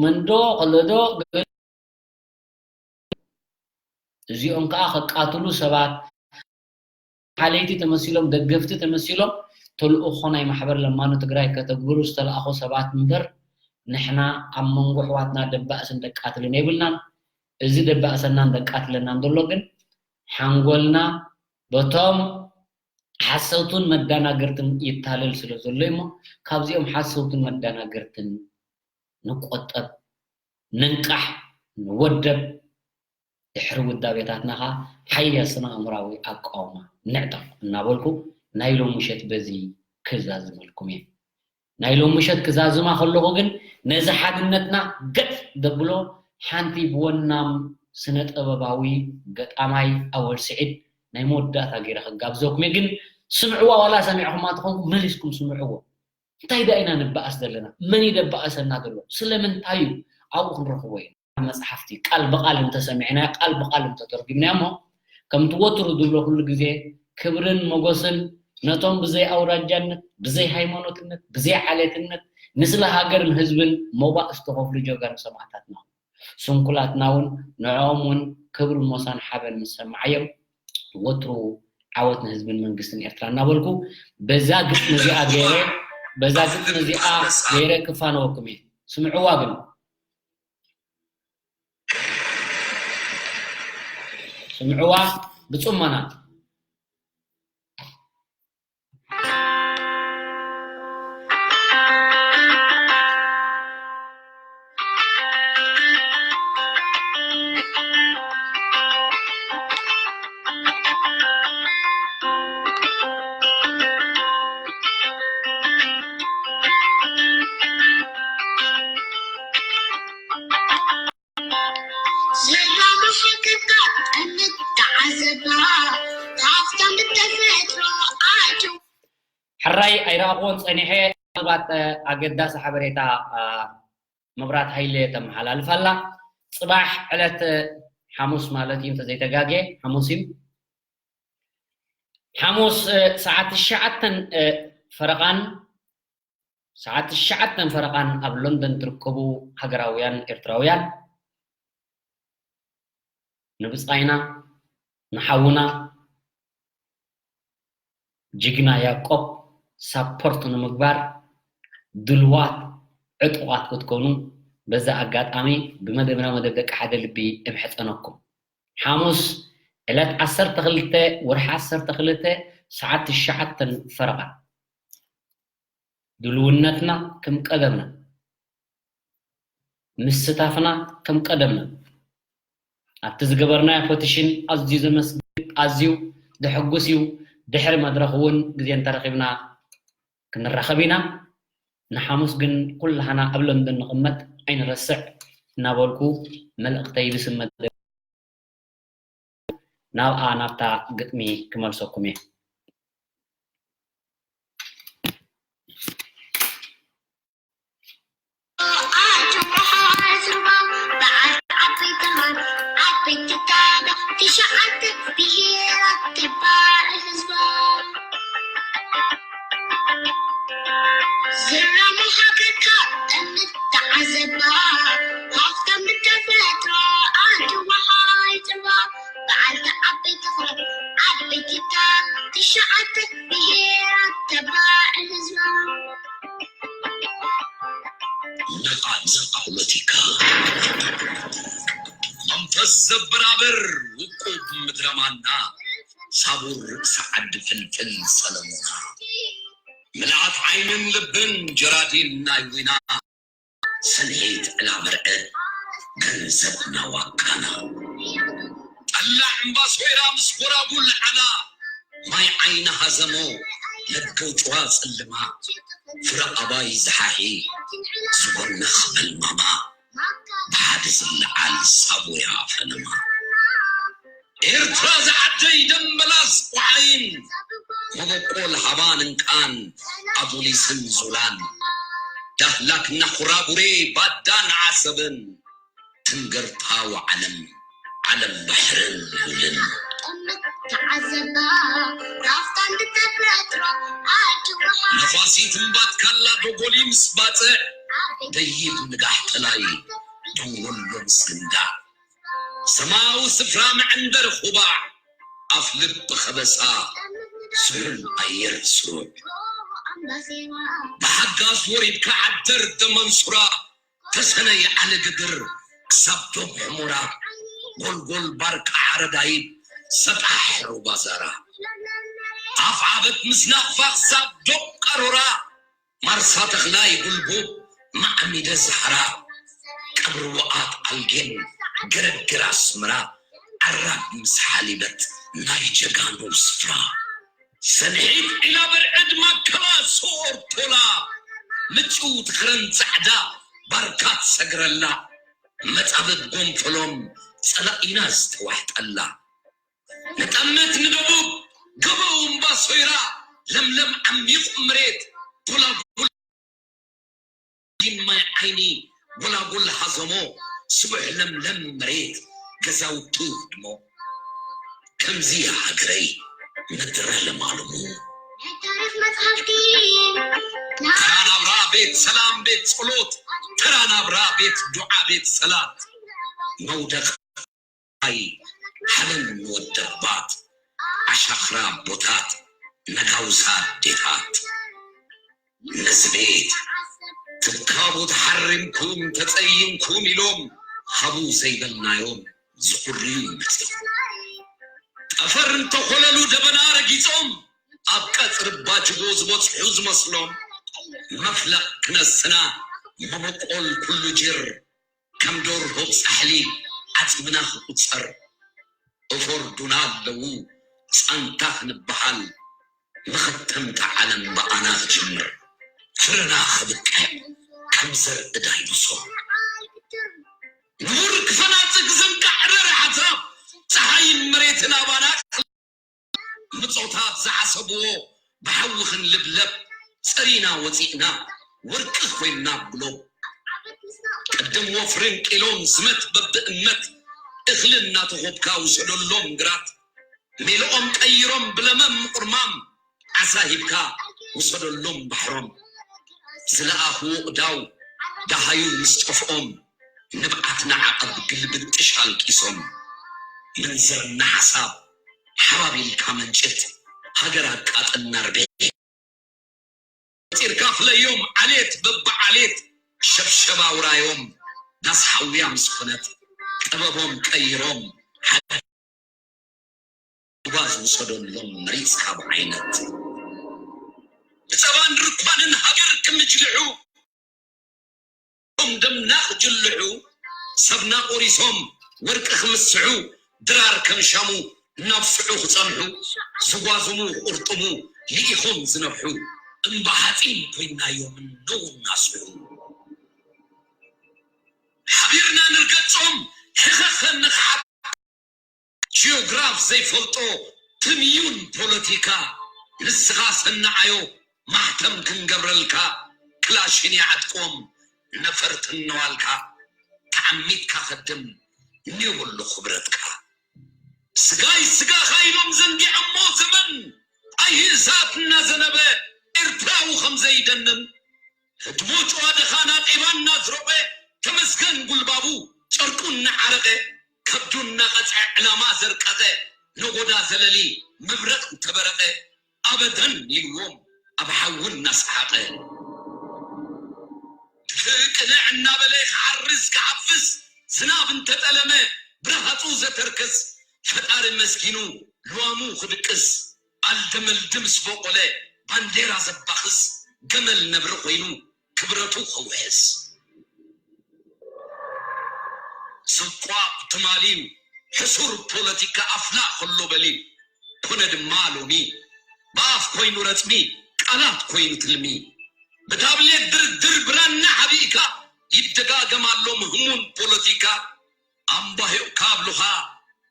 መንዶ ከለዶ እዚኦም ከዓ ከቃትሉ ሰባት ሓለይቲ ተመሲሎም ደገፍቲ ተመሲሎም ተልእኾ ናይ ማሕበር ለማኑ ትግራይ ከተግብሩ ዝተለኣኹ ሰባት እምበር ንሕና ኣብ መንጎ ኣሕዋትና ደባእስን ደቃትልን የብልናን። እዚ ደባእሰናን ደቃትለናን ዘሎ ግን ሓንጎልና በቶም ሓሰውትን መዳናገርትን ይታለል ስለ ዘሎ እሞ ካብዚኦም ሓሰውትን መዳናገርትን ንቆጠብ፣ ንንቃሕ፣ ንወደብ፣ ድሕሪ ውዳቤታትና ኸዓ ሓያል ስነ ኣእምራዊ ኣቃውማ ንዕጠቕ እናበልኩ ናይ ሎሚ ምሸት በዚ ክዛዝመልኩም እየ። ናይ ሎሚ ምሸት ክዛዝማ ከለኹ ግን ነዚ ሓድነትና ገጥ ደብሎ ሓንቲ ብወናም ስነ ጥበባዊ ገጣማይ ኣወል ስዒድ ናይ መወዳእታ ገይረ ክጋብዘኩም እየ። ግን ስምዕዋ ዋላ ሰሚዕኹማ ትኾንኩም መሊስኩም ስምዕዎ። እንታይ ደኣ ኢና ንበኣስ ዘለና? መን እዩ ደበኣሰና ዘሎ? ስለምንታይ እዩ? ኣብኡ ክንረኽቦ ኢና። መጽሓፍቲ ቃል ብቓል እንተሰሚዕናዮ፣ ቃል ብቓል እንተተርጉምናዮ እሞ፣ ከምቲ ወትሩ ዝብሎ ኩሉ ግዜ፣ ክብርን ሞገስን ነቶም ብዘይ ኣውራጃነት፣ ብዘይ ሃይማኖትነት፣ ብዘይ ዓሌትነት፣ ንስለ ሃገርን ህዝብን ሞባእ ዝተኸፍሉ ጀጋኑ ሰማእታትና። ስንኩላትና እውን ንዕኦም እውን ክብርን ሞሳን ሓበን ምስ ሰማዓዮም፣ ወትሩ ዓወት ንህዝብን መንግስትን ኤርትራ እናበልኩ፣ በዛ ግጥሚ እዚኣ ገይረ፣ በዛ ግጥሚ እዚኣ ገይረ ክፋነወኩም እየ። ስምዕዋ ግን። ስምዕዋ ብጽሞና። ሕራይ ኣይረኣኽዎን ጸኒሐ። ምናልባት ኣገዳሲ ሓበሬታ መብራት ሃይለ ተመሓላልፍ ኣላ። ጽባሕ ዕለት ሓሙስ ማለት እዩ እንተዘይተጋጌ ሓሙስ እዩ። ሓሙስ ሰዓት ትሽዓተ ፈረቓን ሰዓት ትሽዓተ ፈረቓን ኣብ ሎንደን ትርከቡ ሃገራውያን ኤርትራውያን ንብጻይና ንሓውና ጅግና ያቆብ ሳፖርት ንምግባር ድልዋት ዕጡቓት ክትኮኑ በዚ ኣጋጣሚ ብመደብና መደብ ደቂ ሓደ ልቢ እምሕጸነኩም። ሓሙስ ዕለት ዓሰርተ ክልተ ወርሒ ዓሰርተ ክልተ ሰዓት ትሽዓተ ፈረቓ ድልውነትና ከም ቀደምና ምስታፍና ከም ቀደምና ኣብቲ ዝገበርናዮ ፖቲሽን ኣዝዩ ዘመስግን ኣዝዩ ዘሐጉስ እዩ። ድሕሪ መድረኽ እውን ግዜ እንተረኺብና ክንራኸብ ኢና። ንሓሙስ ግን ኩላህና ኣብ ለንደን ንቕመጥ። ኣይንረስዕ እናበልኩ፣ መልእኽተይ ብስም መደብ ናብኣ ናብታ ግጥሚ ክመልሰኩም እየ። ነቓ ነቓ ፖለቲካ መንፈስ ዘበራብር ውቁብ ምድረ ማና ሳቡር ርእሲ ዓዲ ፍልፍል ሰለሞና ምልኣት ዓይንን ልብን ጀራዲን ናይ ዊና ሰንሒት ዕላ መርዐ ገንዘብና ዋካና ጠላዕ እምባ ሶይራ ምስ ጎራጉል ዓላ ማይ ዓይኒ ሃዘሞ ለገውጭዋ ጽልማ ፍረ ኣባይ ዝሓሒ ዝጎነኽ መልማማ ብሓደ ዝለዓል ሳቦያ ፈለማ ኤርትራ ዝዓደይ ደምበላስ ቋዓይን መበቆል ሃባን እንቃን ኣቡሊስን ዙላን ዳህላክ ናኹራቡሬ ባዳን ዓሰብን ትንገርታ ወዓለም ዓለም ባሕርን ውልን ነፋሲት እምባትካላ ዶጎሊ ምስ ባጽዕ ደይብ ንጋሕ ጠላይ ደንጎሎ ምስ ግንዳዕ ሰማያዊ ስፍራ መዐንደር ኹባዕ ኣፍ ልቢ ኸበሳ ስሑል ኣየር ስሩዕ ብሓጋስ ወሪድካ ዓደር ደመንሱራ ተሰነይ ዓለ ግግር ክሳብ ዶብ ሕሞራ ጎልጎል ባርካ ዓረዳይብ ሰጣሕ ሩባ ዛራ ኣፍ ዓበት ምስ ናቕፋ ክሳብ ዶብ ቀሮራ ማርሳ ተኽላይ ጉልቡብ ማዕሚደ ዛህራ ቀብሪ ውኣት ኣልጌን ገረግር ኣስመራ ዓራብ ምስ ሓሊበት ናይ ጀጋኑ ስፍራ ሰንሒት ዒላ በርዕድ ማከላ ሶኦር ቶላ ምጭው ትኽረን ጻዕዳ ባርካት ሰግረላ መጻብብ ጎንፈሎም ጸላኢና ዝተዋሕጠላ ንጠምት ንደቡብ ገበው እምባ ሶይራ ለምለም ዓሚቕ መሬት ጎላጉል ማይ ዓይኒ ጎላጉል ሃዘሞ ስቡሕ ለምለም መሬት ገዛውቱ ህድሞ ከምዚ ሃገረይ ምድረ ለማልሙ ታሪኽ መጽሓፍቲ ተራ ናብራ ቤት ሰላም ቤት ጸሎት ተራ ናብራ ቤት ዱዓ ቤት ሰላት መውደቕ ኣይ ሓበን ንወደባት ዓሻኽራ ኣቦታት ነጋውሳ ኣዴታት ነዚ ቤት ትካቡ ተሓሪምኩም ተጸይንኩም ኢሎም ሃቡ ዘይበልናዮም ዝኹርዩ መጽእ ጠፈር እንተኾለሉ ደበና ረጊጾም ኣብ ቀጽሪ ባጅጎ ዝበጽሑ ዝመስሎም መፍለቕ ክነስና መበቆል ኩሉ ጅር ከም ደርሆ ጻሕሊ ዓጽምና ክቁጸር እፎርዱና ኣለዉ ጻንታ ክንበሃል መኸተምታ ዓለም ብኣና ክጅምር ፍረና ክብቅዕ ከም ዘርኢ ዳይኖሶር ንቡር ክፈናጽግ ዘንቃዕረ ርሓታ ጸሓይን መሬትን ኣባና ምጾታት ዝዓሰብዎ ብሓዊ ክንልብለብ ጸሪና ወጺእና ወርቂ ኮይንና ብሎ ቅድም ወፍርን ቂሎን ዝመት በብእመት እኽሊ እናተኾብካ ውሰደሎም ግራት ሜልኦም ቀይሮም ብለመም ምቑርማም ዓሳ ሂብካ ውሰደሎም ባሕሮም ዝለኣኽዎ እዳው ደሃዩ ምስ ጠፍኦም ንብዓትና ዓቐብ ግልብጥሽ ኣልቂሶም ምንዝርና ሓሳብ ሓባቢልካ መንጭት ሃገር ኣቃጠልና ርቤ ቆጺርካ ፍለዮም ዓሌት በብዓሌት ሸብሸባ ውራዮም ዳስ ሓውያ ምስ ኮነት ጥበቦም ቀይሮም ሓደ ጓዝ ውሰደሎም መሪጽካ ብዓይነት ብጸባን ርኳንን ሃገር ክምጅልሑ ም ደምና ክጅልሑ ሰብና ቆሪሶም ወርቂ ክምስሑ ድራር ከም ሻሙ እናብስሑ ክጸንሑ ዝጓዝሙ ክቁርጥሙ ልኢኾም ዝነብሑ እምባ ሓጺን ኮይናዮም ነው እናስሑ ሓቢርና ንርገጾም ሕኸኸ ንኽሓት። ጂኦግራፍ ዘይፈልጦ ትምዩን ፖለቲካ፣ ንስኻ ሰናዓዮ ማሕተም ክንገብረልካ፣ ክላሽን ይዓጥቆም ነፈርቲ ነዋልካ። ተዓሚትካ ከድም እኔ ወሎ ክብረትካ። ስጋይ ስጋኻ ኢሎም ዘንጊዖሞ ዘመን፣ ኣይሂ እሳት እናዘነበ ኤርትራዊ ከም ዘይደንን። ህድሞ ጨዋ ደኻ ናጤባ እናዝሮቐ፣ ተመስገን ጉልባቡ ጨርቁ እናዓረቐ፣ ከብዱ እናቐጽዐ ዕላማ ዘርቀቐ፣ ነጎዳ ዘለሊ መብረቕ እንተበረቐ፣ ኣበደን ኢልዎም ኣብ ሓዊ እናሰሓቐ። ድፍእ ቅንዕ እናበለ ክሓርስ ክሓፍስ፣ ዝናብ እንተጠለመ ብረሃጹ ዘተርክስ፣ ፈጣሪ መስጊኑ ልዋሙ ክድቅስ፣ ኣልደመልዲ ምስ ቦቆለ ባንዴራ ዘባኽስ፣ ገመል ነብሪ ኮይኑ ክብረቱ ከውሕስ። ዝቋቕ ትማሊ ሕሱር ፖለቲካ ኣፍላ ከሎ በሊ፣ ኮነ ድማ ሎሚ ብኣፍ ኮይኑ ረጽሚ፣ ቃላት ኮይኑ ትልሚ። ብታብሌት ድርድር ብራና ሓቢእካ፣ ይደጋገም ኣሎ ምህሙን ፖለቲካ። ኣምባሂቕ ካብሉኻ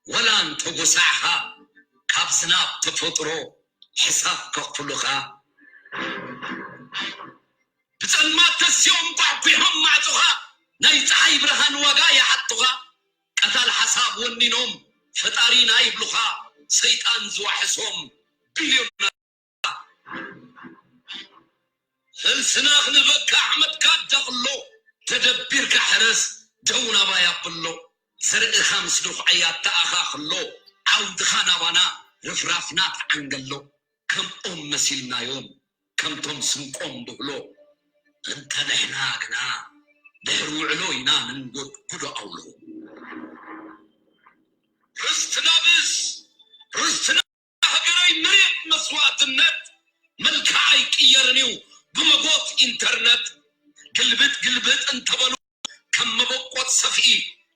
ወላ እንተጎሳዕኻ፣ ካብ ዝናብ ተፈጥሮ ሕሳብ ከኽፍሉኻ። ብጸልማት ተሲኦም ኳሕኲሖም ማዕጾኻ፣ ናይ ጸሓይ ብርሃን ዋጋ ይሓቱኻ። ቀታል ሓሳብ ወኒኖም ፈጣሪና ይብሉኻ፣ ሰይጣን ዝዋሕሶም ቢልዮን። ፈልስና ክንበካ ኣሕመድካ ኣዳቕሎ፣ ተደቢርካ ሕረስ ደው ናባይ ኣብሎ። ዘርእኻ ምስ ድኹዐይ ኣተኣኻኽሎ፣ ዓውድኻ ናባና ርፍራፍና ተዓንገሎ። ከምኦም መሲልናዮም ከምቶም ስንቆም ብህሎ፣ እንተ ንሕና ግና ድሕሪ ውዕሎ ኢና ንንጎድጉዶ ኣውሎ። ርስትና ብስ ርስትና ሃገረይ መሬት መስዋእትነት፣ መልክዓ ኣይቅየርን እዩ ብመጎት ኢንተርነት። ግልብጥ ግልብጥ እንተበሉ ከም መበቆት ሰፍኢ፣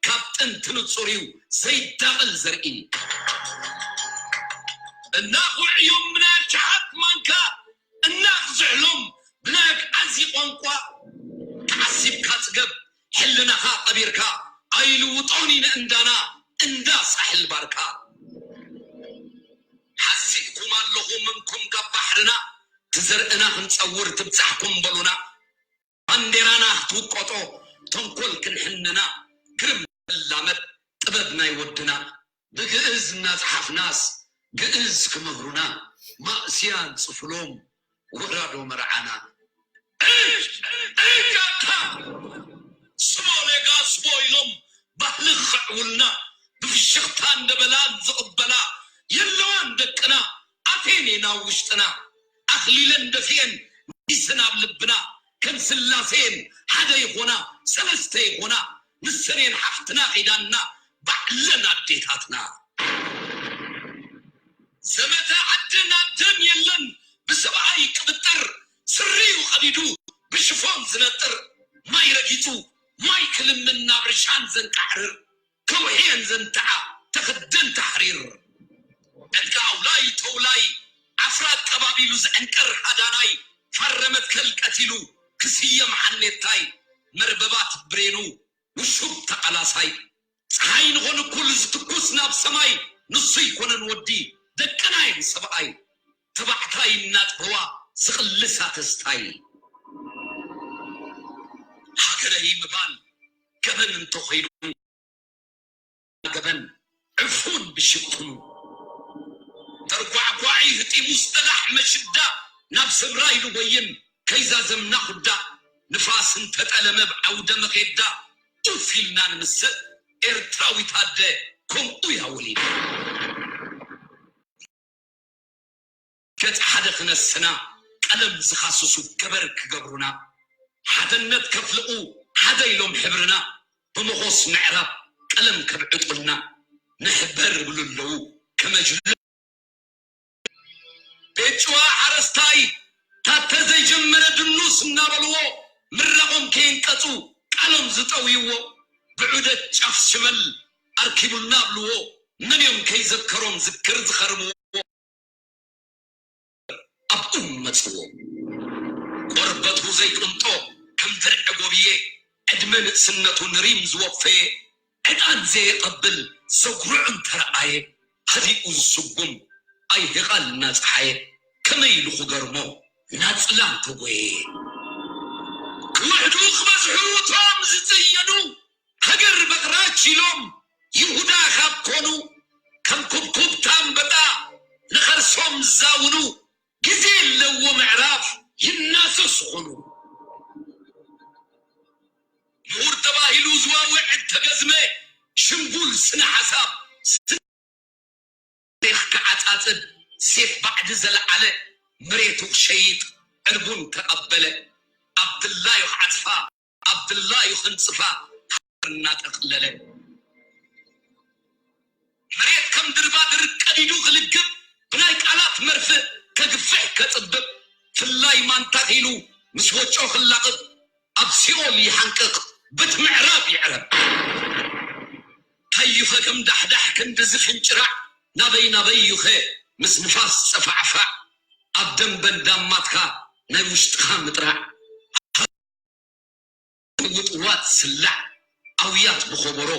ካብ ጥንቲ ንጹር እዩ ዘይዳቐል ዘርኢ። እናኹዕዮም ብናይ ኣሽሓት ማንካ፣ እናኽዝሕሎም ብናይ ኣግዓዚ ቋንቋ። ተዓሲብካ ጽገብ፣ ሕልናኻ ቀቢርካ፣ ኣይልውጦን ኢና እንዳና እንዳ ሳሕል ባርካ። ሓሲብኩም ኣለኹ ምንኩም ካብ ባሕርና፣ ትዘርእና ክንጸውር ትብጻሕኩም በሉና። ባንዴራና ክትውቀጦ ተንኮል ክንሕንና፣ ግርም ንላመድ ጥበብ ናይ ወድና። ብግእዝ እናጸሓፍናስ ግእዝ ክምህሩና፣ ማእስያን ጽፍሎም ወራዶ መርዓና። እሽ እሽ ኣታ ስቦ ሌጋ ስቦ ኢሎም ባህሊ ክኽዕውልና፣ ብፍሽኽታ እንደበላን ዝቕበላ የለዋን ደቅና። ኣቴን እየን ኣብ ውሽጥና ኣኽሊለን ደፊኤን ኒሰን ኣብ ልብና። ከም ስላሴን ሓደ ይኾና ሰለስተ ይኾና፣ ንሰን እየን ሓፍትና ኪዳንና ባዕለን ኣዴታትና። ዘመተ ዓዲ ናብ ደም የለን ብሰብኣይ ቅብጥር፣ ስሪኡ ቀዲዱ ብሽፎን ዝነጥር፣ ማይ ረጊጹ ማይ ክልምን ናብ ርሻን ዘንቃዕርር፣ ከውሕየን ዘንትዓ ተኽደን ታሕሪር። ዕጥቂ ኣውላይ ተውላይ ዓፍራ ኣቀባቢሉ ዝዕንቅር ሃዳናይ፣ ፋረ መትከል ቀቲሉ ክስየም ሓኔታይ፣ መርበባት ብሬኑ ውሹብ ተቓላሳይ። ጸሓይ ንኾን እኩል ዝትኩስ ናብ ሰማይ፣ ንሱ ኣይኮነን ወዲ ደቅና እየን ሰብኣይ። ተባዕታይ እናጥበዋ ዝቕልስ ኣተስታይ። ሃገረይ ምባል ገበን እንተኾይኑ፣ ገበን ዕፉን ብሽኩኑ። ተርጓዕጓዒ ህጢሙ ዝተላሕመ ሽዳ፣ ናብ ስብራይ ልጎይን ከይዛዘምና ኩዳ። ንፋስ እንተጠለመ ብዓውደ መኼዳ፣ ኡፍ ኢልና ንምስጥ ኤርትራዊት ኣደ ከምኡ እያ ወሊዳ። ገጽ ሓደ ክነስና፣ ቀለም ዝኻስሱ ገበር ክገብሩና፣ ሓደነት ከፍልቑ ሓደ ኢሎም ሕብርና፣ ብመኾስ ምዕራብ ቀለም ከብዕጡልና፣ ንሕበር ይብሉ ኣለዉ ከመጅሉ። ቤት ጭዋ ሓረስታይ ታተ ዘይጀመረ ድኑስ እናበልዎ፣ ምራቖም ከየንቀጹ ቃሎም ዝጠውይዎ፣ ብዑደት ጫፍ ሽመል ኣርኪቡልና ኣብልዎ፣ መን እዮም ከይዘከሮም ዝክር ዝኸርምዎ። ኣብኡ መጽዎ። ቆርበቱ ዘይቅንጦ ከም ድርዒ ጎብዬ፣ ዕድመ ንእስነቱ ንሪም ዝወፈየ፣ ዕጣን ዘየቐብል ዘጉርዑ እንተረኣየ፣ ከዲኡ ዝስጉም ኣይህቓል እናፀሓየ፣ ከመይ ኢሉ ክገርሞ ናፅላ እንተጎየ። ክውሕዱ ክበዝሑ እቶም ዝፅየኑ፣ ሃገር በቕራች ኢሎም ይሁዳ ካብ ኮኑ፣ ከም ኩብኩብታ ኣንበጣ ንኸርሶም ዝዛውኑ፣ ግዜ ኣለዎ ምዕራፍ ይናሰስ ኾኑ። ምሁር ተባሂሉ ዝዋውዕ እንተገዝመ፣ ሽምጉል ስነ ሓሳብ፣ ስነ ታሪኽ ክዓጻጽብ፣ ሴፍ ባዕዲ ዘልዓለ፣ መሬቱ ክሸይጥ ዕርቡን ተቐበለ። ኣብ ድላዩ ክዓጽፋ፣ ኣብ ድላዩ ክንጽፋ፣ ሃገር እናጠቕለለ። መሬት ከም ድርባድር ቀዲዱ ክልግብ፣ ብናይ ቃላት መርፍእ ከግፍሕ ከጽብብ፣ ፍላይ ማንታ ኪሉ ምስ ወጮ ክላቕብ፣ ኣብ ሲኦል ይሓንቅቕ፣ በት ምዕራብ ይዕረብ። ታዩኸ ከም ዳሕዳሕ ክንዲ ዝፍንጭራዕ፣ ናበይ ናበይ ዩኸ ምስ ንፋስ ጸፋዕፋዕ፣ ኣብ ደንበን ዳማትካ ናይ ውሽጥኻ ምጥራዕ። ውጥዋጥ ስላዕ፣ ኣውያት ብኸበሮ፣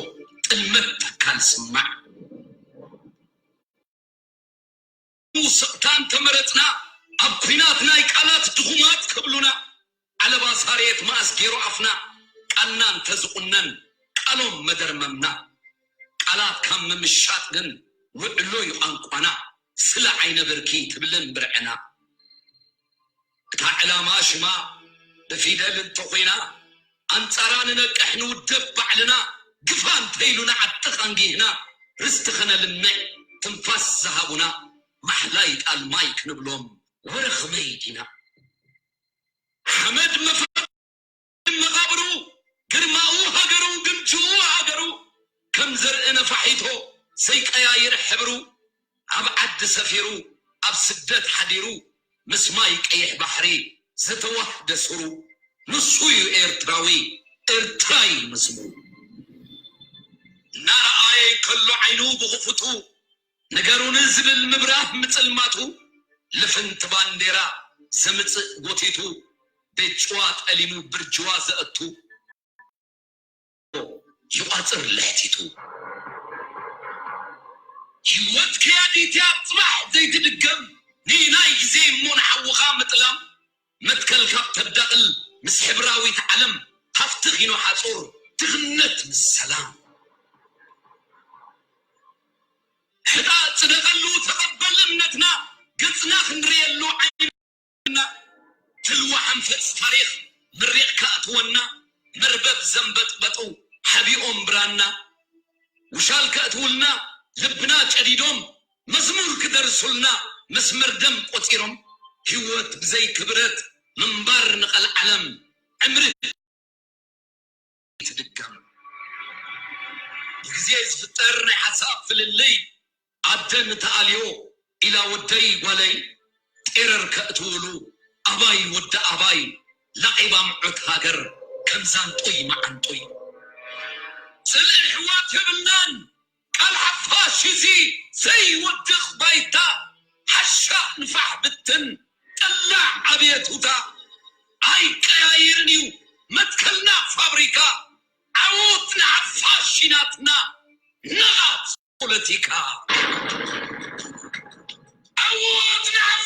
ጥልመት ተካል ስማዕ። ስቕታ እንተመረጽና፣ ኣብ ኲናት ናይ ቃላት ድኹማት ክብሉና፣ ዓለባ ሳሬት መኣስ ገይሩ ኣፍና፣ ቃልና እንተዝቑነን፣ ቃሎም መደርመምና። ቃላት ካብ ምምሻጥ ግን፣ ውዕሎ እዩ ቋንቋና፣ ስለ ዓይነ ብርኪ ትብልን ብርዕና። እታ ዕላማ ሽማ ብፊደል እንተኾይና፣ ኣንጻራ ንነቅሕ ንውደብ ባዕልና፣ ግፋ እንተኢሉና ዓዲ ቃንጊህና፣ ርስቲ ኸነልምዕ ትንፋስ ዝሃቡና፣ ማሕላይ ጣል ማይ ክንብሎም ወረ ኸመይ ዲና። ሓመድ መፈ-፣ መቓብሩ፣ ግርማኡ ሃገሩ፣ ግምጅኡ ሃገሩ፣ ከም ዘርኢ ነፋሒቶ ዘይቀያይር ሕብሩ፣ ኣብ ዓዲ ሰፊሩ፣ ኣብ ስደት ሓዲሩ፣ ምስ ማይ ቀይሕ ባሕሪ ዝተዋህደ ሱሩ፣ ንሱ እዩ ኤርትራዊ፣ ኤርትራ እዩ መስሙ። እናረኣየ እንከሎ ዓይኑ ብኽፉቱ፣ ንገሩኒ ዝብል ምብራህ ምጽልማቱ፣ ልፍንቲ ባንዴራ ዘምጽእ ጎቲቱ፣ ቤት ጭዋ ጠሊሙ ብርጅዋ ዘእቱ፣ ይቋጽር ልሕቲቱ። ህይወት ከያዲት እያ ጽባሕ ዘይትድገም፣ ንናይ ግዜ እሞ ንሓውኻ ምጥላም፣ መትከል ካብ ተዳቕል ምስ ሕብራዊት ዓለም፣ ሃፍቲ ኪኖ ሓጹር ድኽነት ምስ ሰላም። ሕጣ ጽደቐሉ ተቐበል እምነትና፣ ገጽና ክንርእየሉ ዓይንና፣ ትልዋ ሓንፈጽ ታሪኽ ምሪቕ ከእትወና፣ መርበብ ዘንበጥበጡ ሓቢኦም ብራና፣ ውሻል ከእትውልና ልብና ጨዲዶም፣ መዝሙር ክደርሱልና መስመር ደም ቆጺሮም፣ ህይወት ብዘይ ክብረት ምንባር ንቐልዓለም ዕምሪ ትድገም። ብግዜ ዝፍጠር ናይ ሓሳብ ፍልልይ፣ ኣደ ንተኣልዮ ኢላ ወደይ ጓለይ ጤረር ከእትውሉ፣ ኣባይ ወዲ ኣባይ ላቒባ ምዑት ሃገር ከም ዛንጡይ መዓንጡይ። ጽልኢ ኣሕዋት የብልናን፣ ቃል ሓፋሽ እዚ ዘይወድቕ ባይታ፣ ሓሻ ንፋሕ ብትን ጠላዕ ኣቤቱታ። ኣይቀያየርን እዩ መትከልና ፋብሪካ፣ ዓወት ንሓፋሽ ናትና፣ ንቓት ፖለቲካ። ዓወት ንሓ-፣